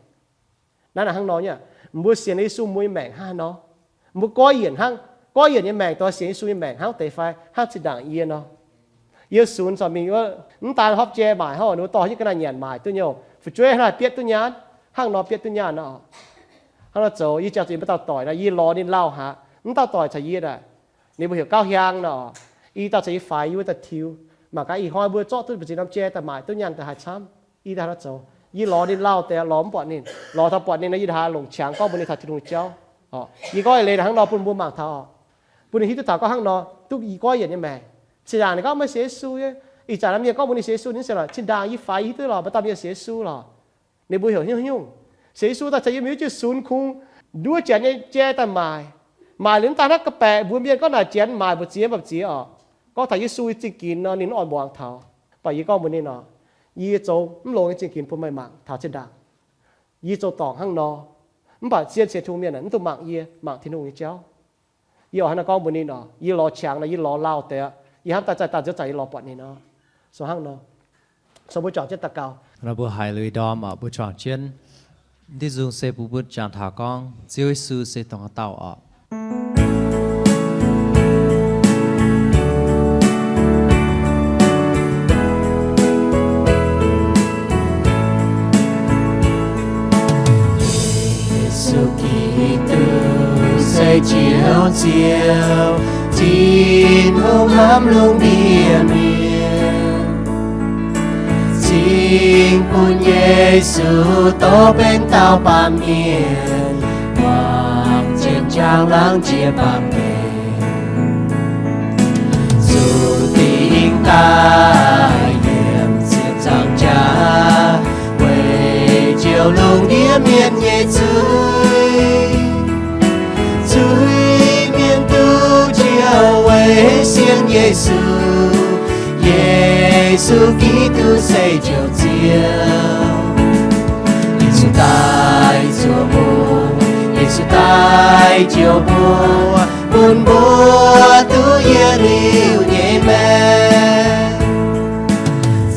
Naaiv naaic hnangv nor nyei, mbuo sienx Yesu mbuo nyei maengc hnangv haaix nor? Mbuo goiv yienc hnangv, goiv yienc nyei maengc dongh sienx Yesu nyei maengc hnangv deix fai hnangv zinh ndaangc yie nor? Yie sunx corc mingh wuov, mv daan hopv jai maaic hnangv, ninh mbuo dorh jienv ga'naaiv nyanc maaic duqv nyei, fu'jueiv hnangv naaic bietv duqv nyaanh, hnangv nor bietv duqv nyaanh nor. Hnangv nor zoux yie jangx zuqc yie mbuo dauh doic nor, yie lorz ninh lauh haic, mv dauh doic caux yie naaic, ninh mbuo heuc Gauv Hiaang nor. Ih dauh caux yie faix yie wuov daaih tiux, mangc gaax ih hnoi mbuo zorqv duqv mbu'ziex norm jai daaih maaic duqv nyaanh daaih haaix camv. Ih daaih hnangv nor zoux, yie lorz ninh lauh deix lorz mv buatc ninh, lorz taux buatc ninh nor yie ndongc haaix longc qangx gorngv mbuox ninh taux Tin-Hungh nyei jauv. Yie gorngv eix leiz naaic hnangv nor bun mbuo mangc taux, bun ninh hiuv duqv taux gorngv hnangv nor duqv yie goiv yienc nyei maengc. Zinh ndaangc ninh gorngv meih sienx Yesu nyei, ih zanc naaiv mienh gorngv mbuox ninh sienx Yesu, ninh se lorqc, zinh ndaangc yie faix yie hiuv duqv lorqc, maaih dauh mienh sienx Yesu lorqc. Ninh mbuo heuc haaix nyungc haaix nyungc. Sienx Yesu daaih caux yie mingh jiu-sunx kungx nduov janx nyei jai daaih maaic. Maaic liuz mv daan hnangv ga'baeqc mbuox mienh gorngv naaic janx maaic mbu'ziex mbu'ziex oc. Gorngv taux Yesu nyei zingh ginx nor ninh mv oix muangx taux. Mv baac yie gorngv mbuox ninh oc, yie zoux mv longx nyei zingh ginx bun meih mangc taux zinh ndaangc. Yie zoux dorngc hnangv nor, mv baac sienh sienx Tin-Hungh mienh aeqv, mv dungx mangc yie, mangc Tin-Hungh nyei jauv. Yie oix hnangv naaiv gorngv mbuox ninh oc, yie lorz qangx nor, yie lorz lauh deix, yie hnamv daaih zaih daaih nziouv zanc yie lorz buatc ninh oc. Sou hnangv nor, sou mbuo juangc jienv daux gaux. Mbuo haiz lui ndorm oc, mbuo juangc jienv. Diuh nzung se bun mbuo jangx taux gorngv Ziouv Yesu se dongh haaix dauh oc. Yesu Giduc se Ziouv Ziouv, Tin-Hungh hnamv lungh ndiev mienh. Cing bun Yesu dorh benx dauh baamh mienh, wangc jienv njang laangz jiex baamh mienh. Zuqc dingc daaih yiem ziepc nzaangc jaax, weic njoux lungh ndiev mienh nyei zuiz. Zuiz Yesu Giduc se Njoux Ziouv. Yesu daaih zuoqc mbuo, Yesu daaih njoux mbuo, bun mbuo duqv yietc liuz nyei maengc.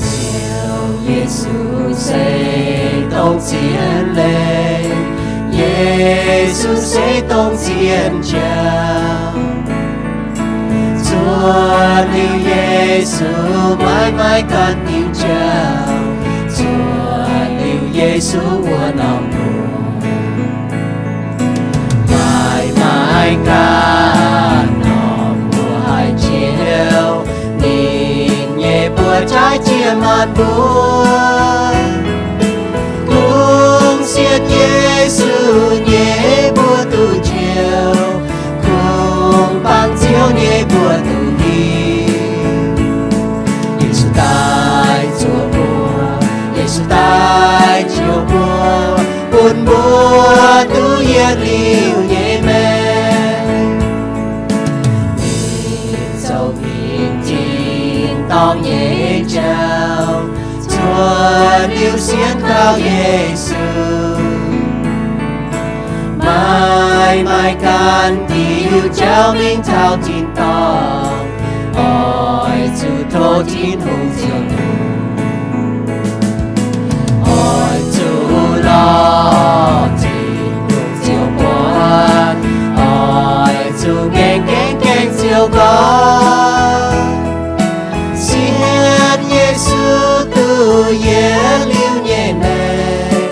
Ziouv Yesu se dongh zien leiz, Yesu se dongh zien jauv. Zuotc liuz Yesu maiv maaih ganh diuh jauv, zuotc liuz Yesu wuov norm lungh. Maiv maaih ganh norm mbuo haih njoux, ninh nyei buoz jaaix jienv maanc mbuo. Kungx sienx Yesu nyei mbuo duqv njoux, kungx bangc Ziouv nyei mbuo duqv hiuv. Yesu daaih zuoqc mbuo, Yesu daaih njoux mbuo, bun mbuo duqv yietc liuz nyei maengc. Ninh zoux mingh tin-dorngh nyei jauv, zuotc liuz sienx kaux Yesu. Maiv maaih ganh diuh jauv mingh taux tin-dorngh, oix zuqc tov Tin-Hungh Ziouv longc. Oix zuqc lorz Tin-Hungh Ziouv buatc, oix zuqc gaengh gaengh gaengh Ziouv gorngv, sienx Yesu duqv yietc liuz nyei maengc.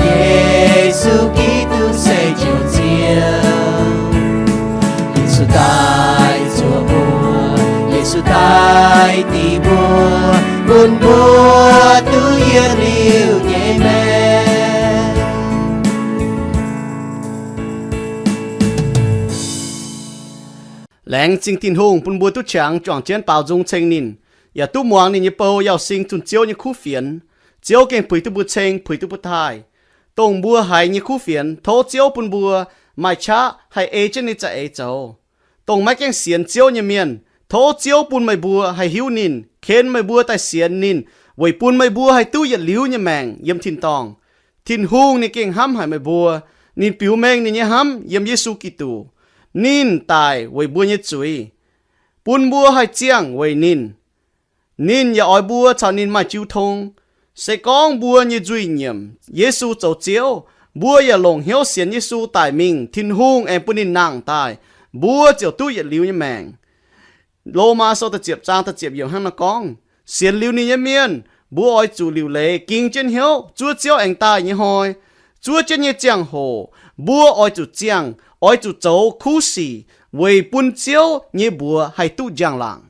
Yesu Giduc se Njoux Ziouv. Yesu daaih zuoqc mbuo, Yesu daaih dingc mbuo, bun mbuo duqv yietc liuz nyei maengc. Laengz zingh Tin-Hungh bun mbuo duqv qangx juangc jienv baaux nzung ceng ninh, yaac duqv muangx ninh nyei bou Yauh Sing zunh Ziouv nyei kuv fienx. Ziouv gengh puix duqv mbuo ceng, puix duqv mbuo taaih. Dongh mbuo haiz nyei kuv fienx, tov Ziouv bun mbuo maaih qaqv haih ei jienv ninh za'eix zoux. Dongh maiv gaengh sienx Ziouv nyei mienh, tov Ziouv bun meih mbuo haih hiuv ninh, ken meih mbuo daaih sienx ninh, weic bun meih mbuo haih duqv yietc liuz nyei maengc yiem tin-dorngh. Tin-Hungh ninh gengh hnamv haic meih mbuo. Ninh biux mengh ninh nyei hnamv yiem Yesu Giduc. Ninh daic weic mbuo nyei zuiz, bun mbuo haih ziangh weic ninh. Ninh yaac oix mbuo caux ninh maaih jiu tong. Se gorngv mbuo nyei nzuih nyiemc Yesu zoux Ziouv, mbuo yaac longc hnyouv sienx Yesu daic mingh, Tin-Hungh aengx bun ninh nangh daaih, mbuo ziouc duqv yietc liuz nyei maengc. Lomaa sou da'ziepc zaang da'ziepc yiemc hnangv naaiv gorngv, sienx liuz ninh nyei mienh, mbuo oix zuqc liuc leiz ging jienv hnyouv zuov Ziouv aengx daaih nyei hnoi. Zuov jienv nyei ziangh hoc, mbuo oix zuqc ziangh, oix zuqc zoux kuv sic, weic bun Ziouv nyei mbuox haih duqv njang-laangc.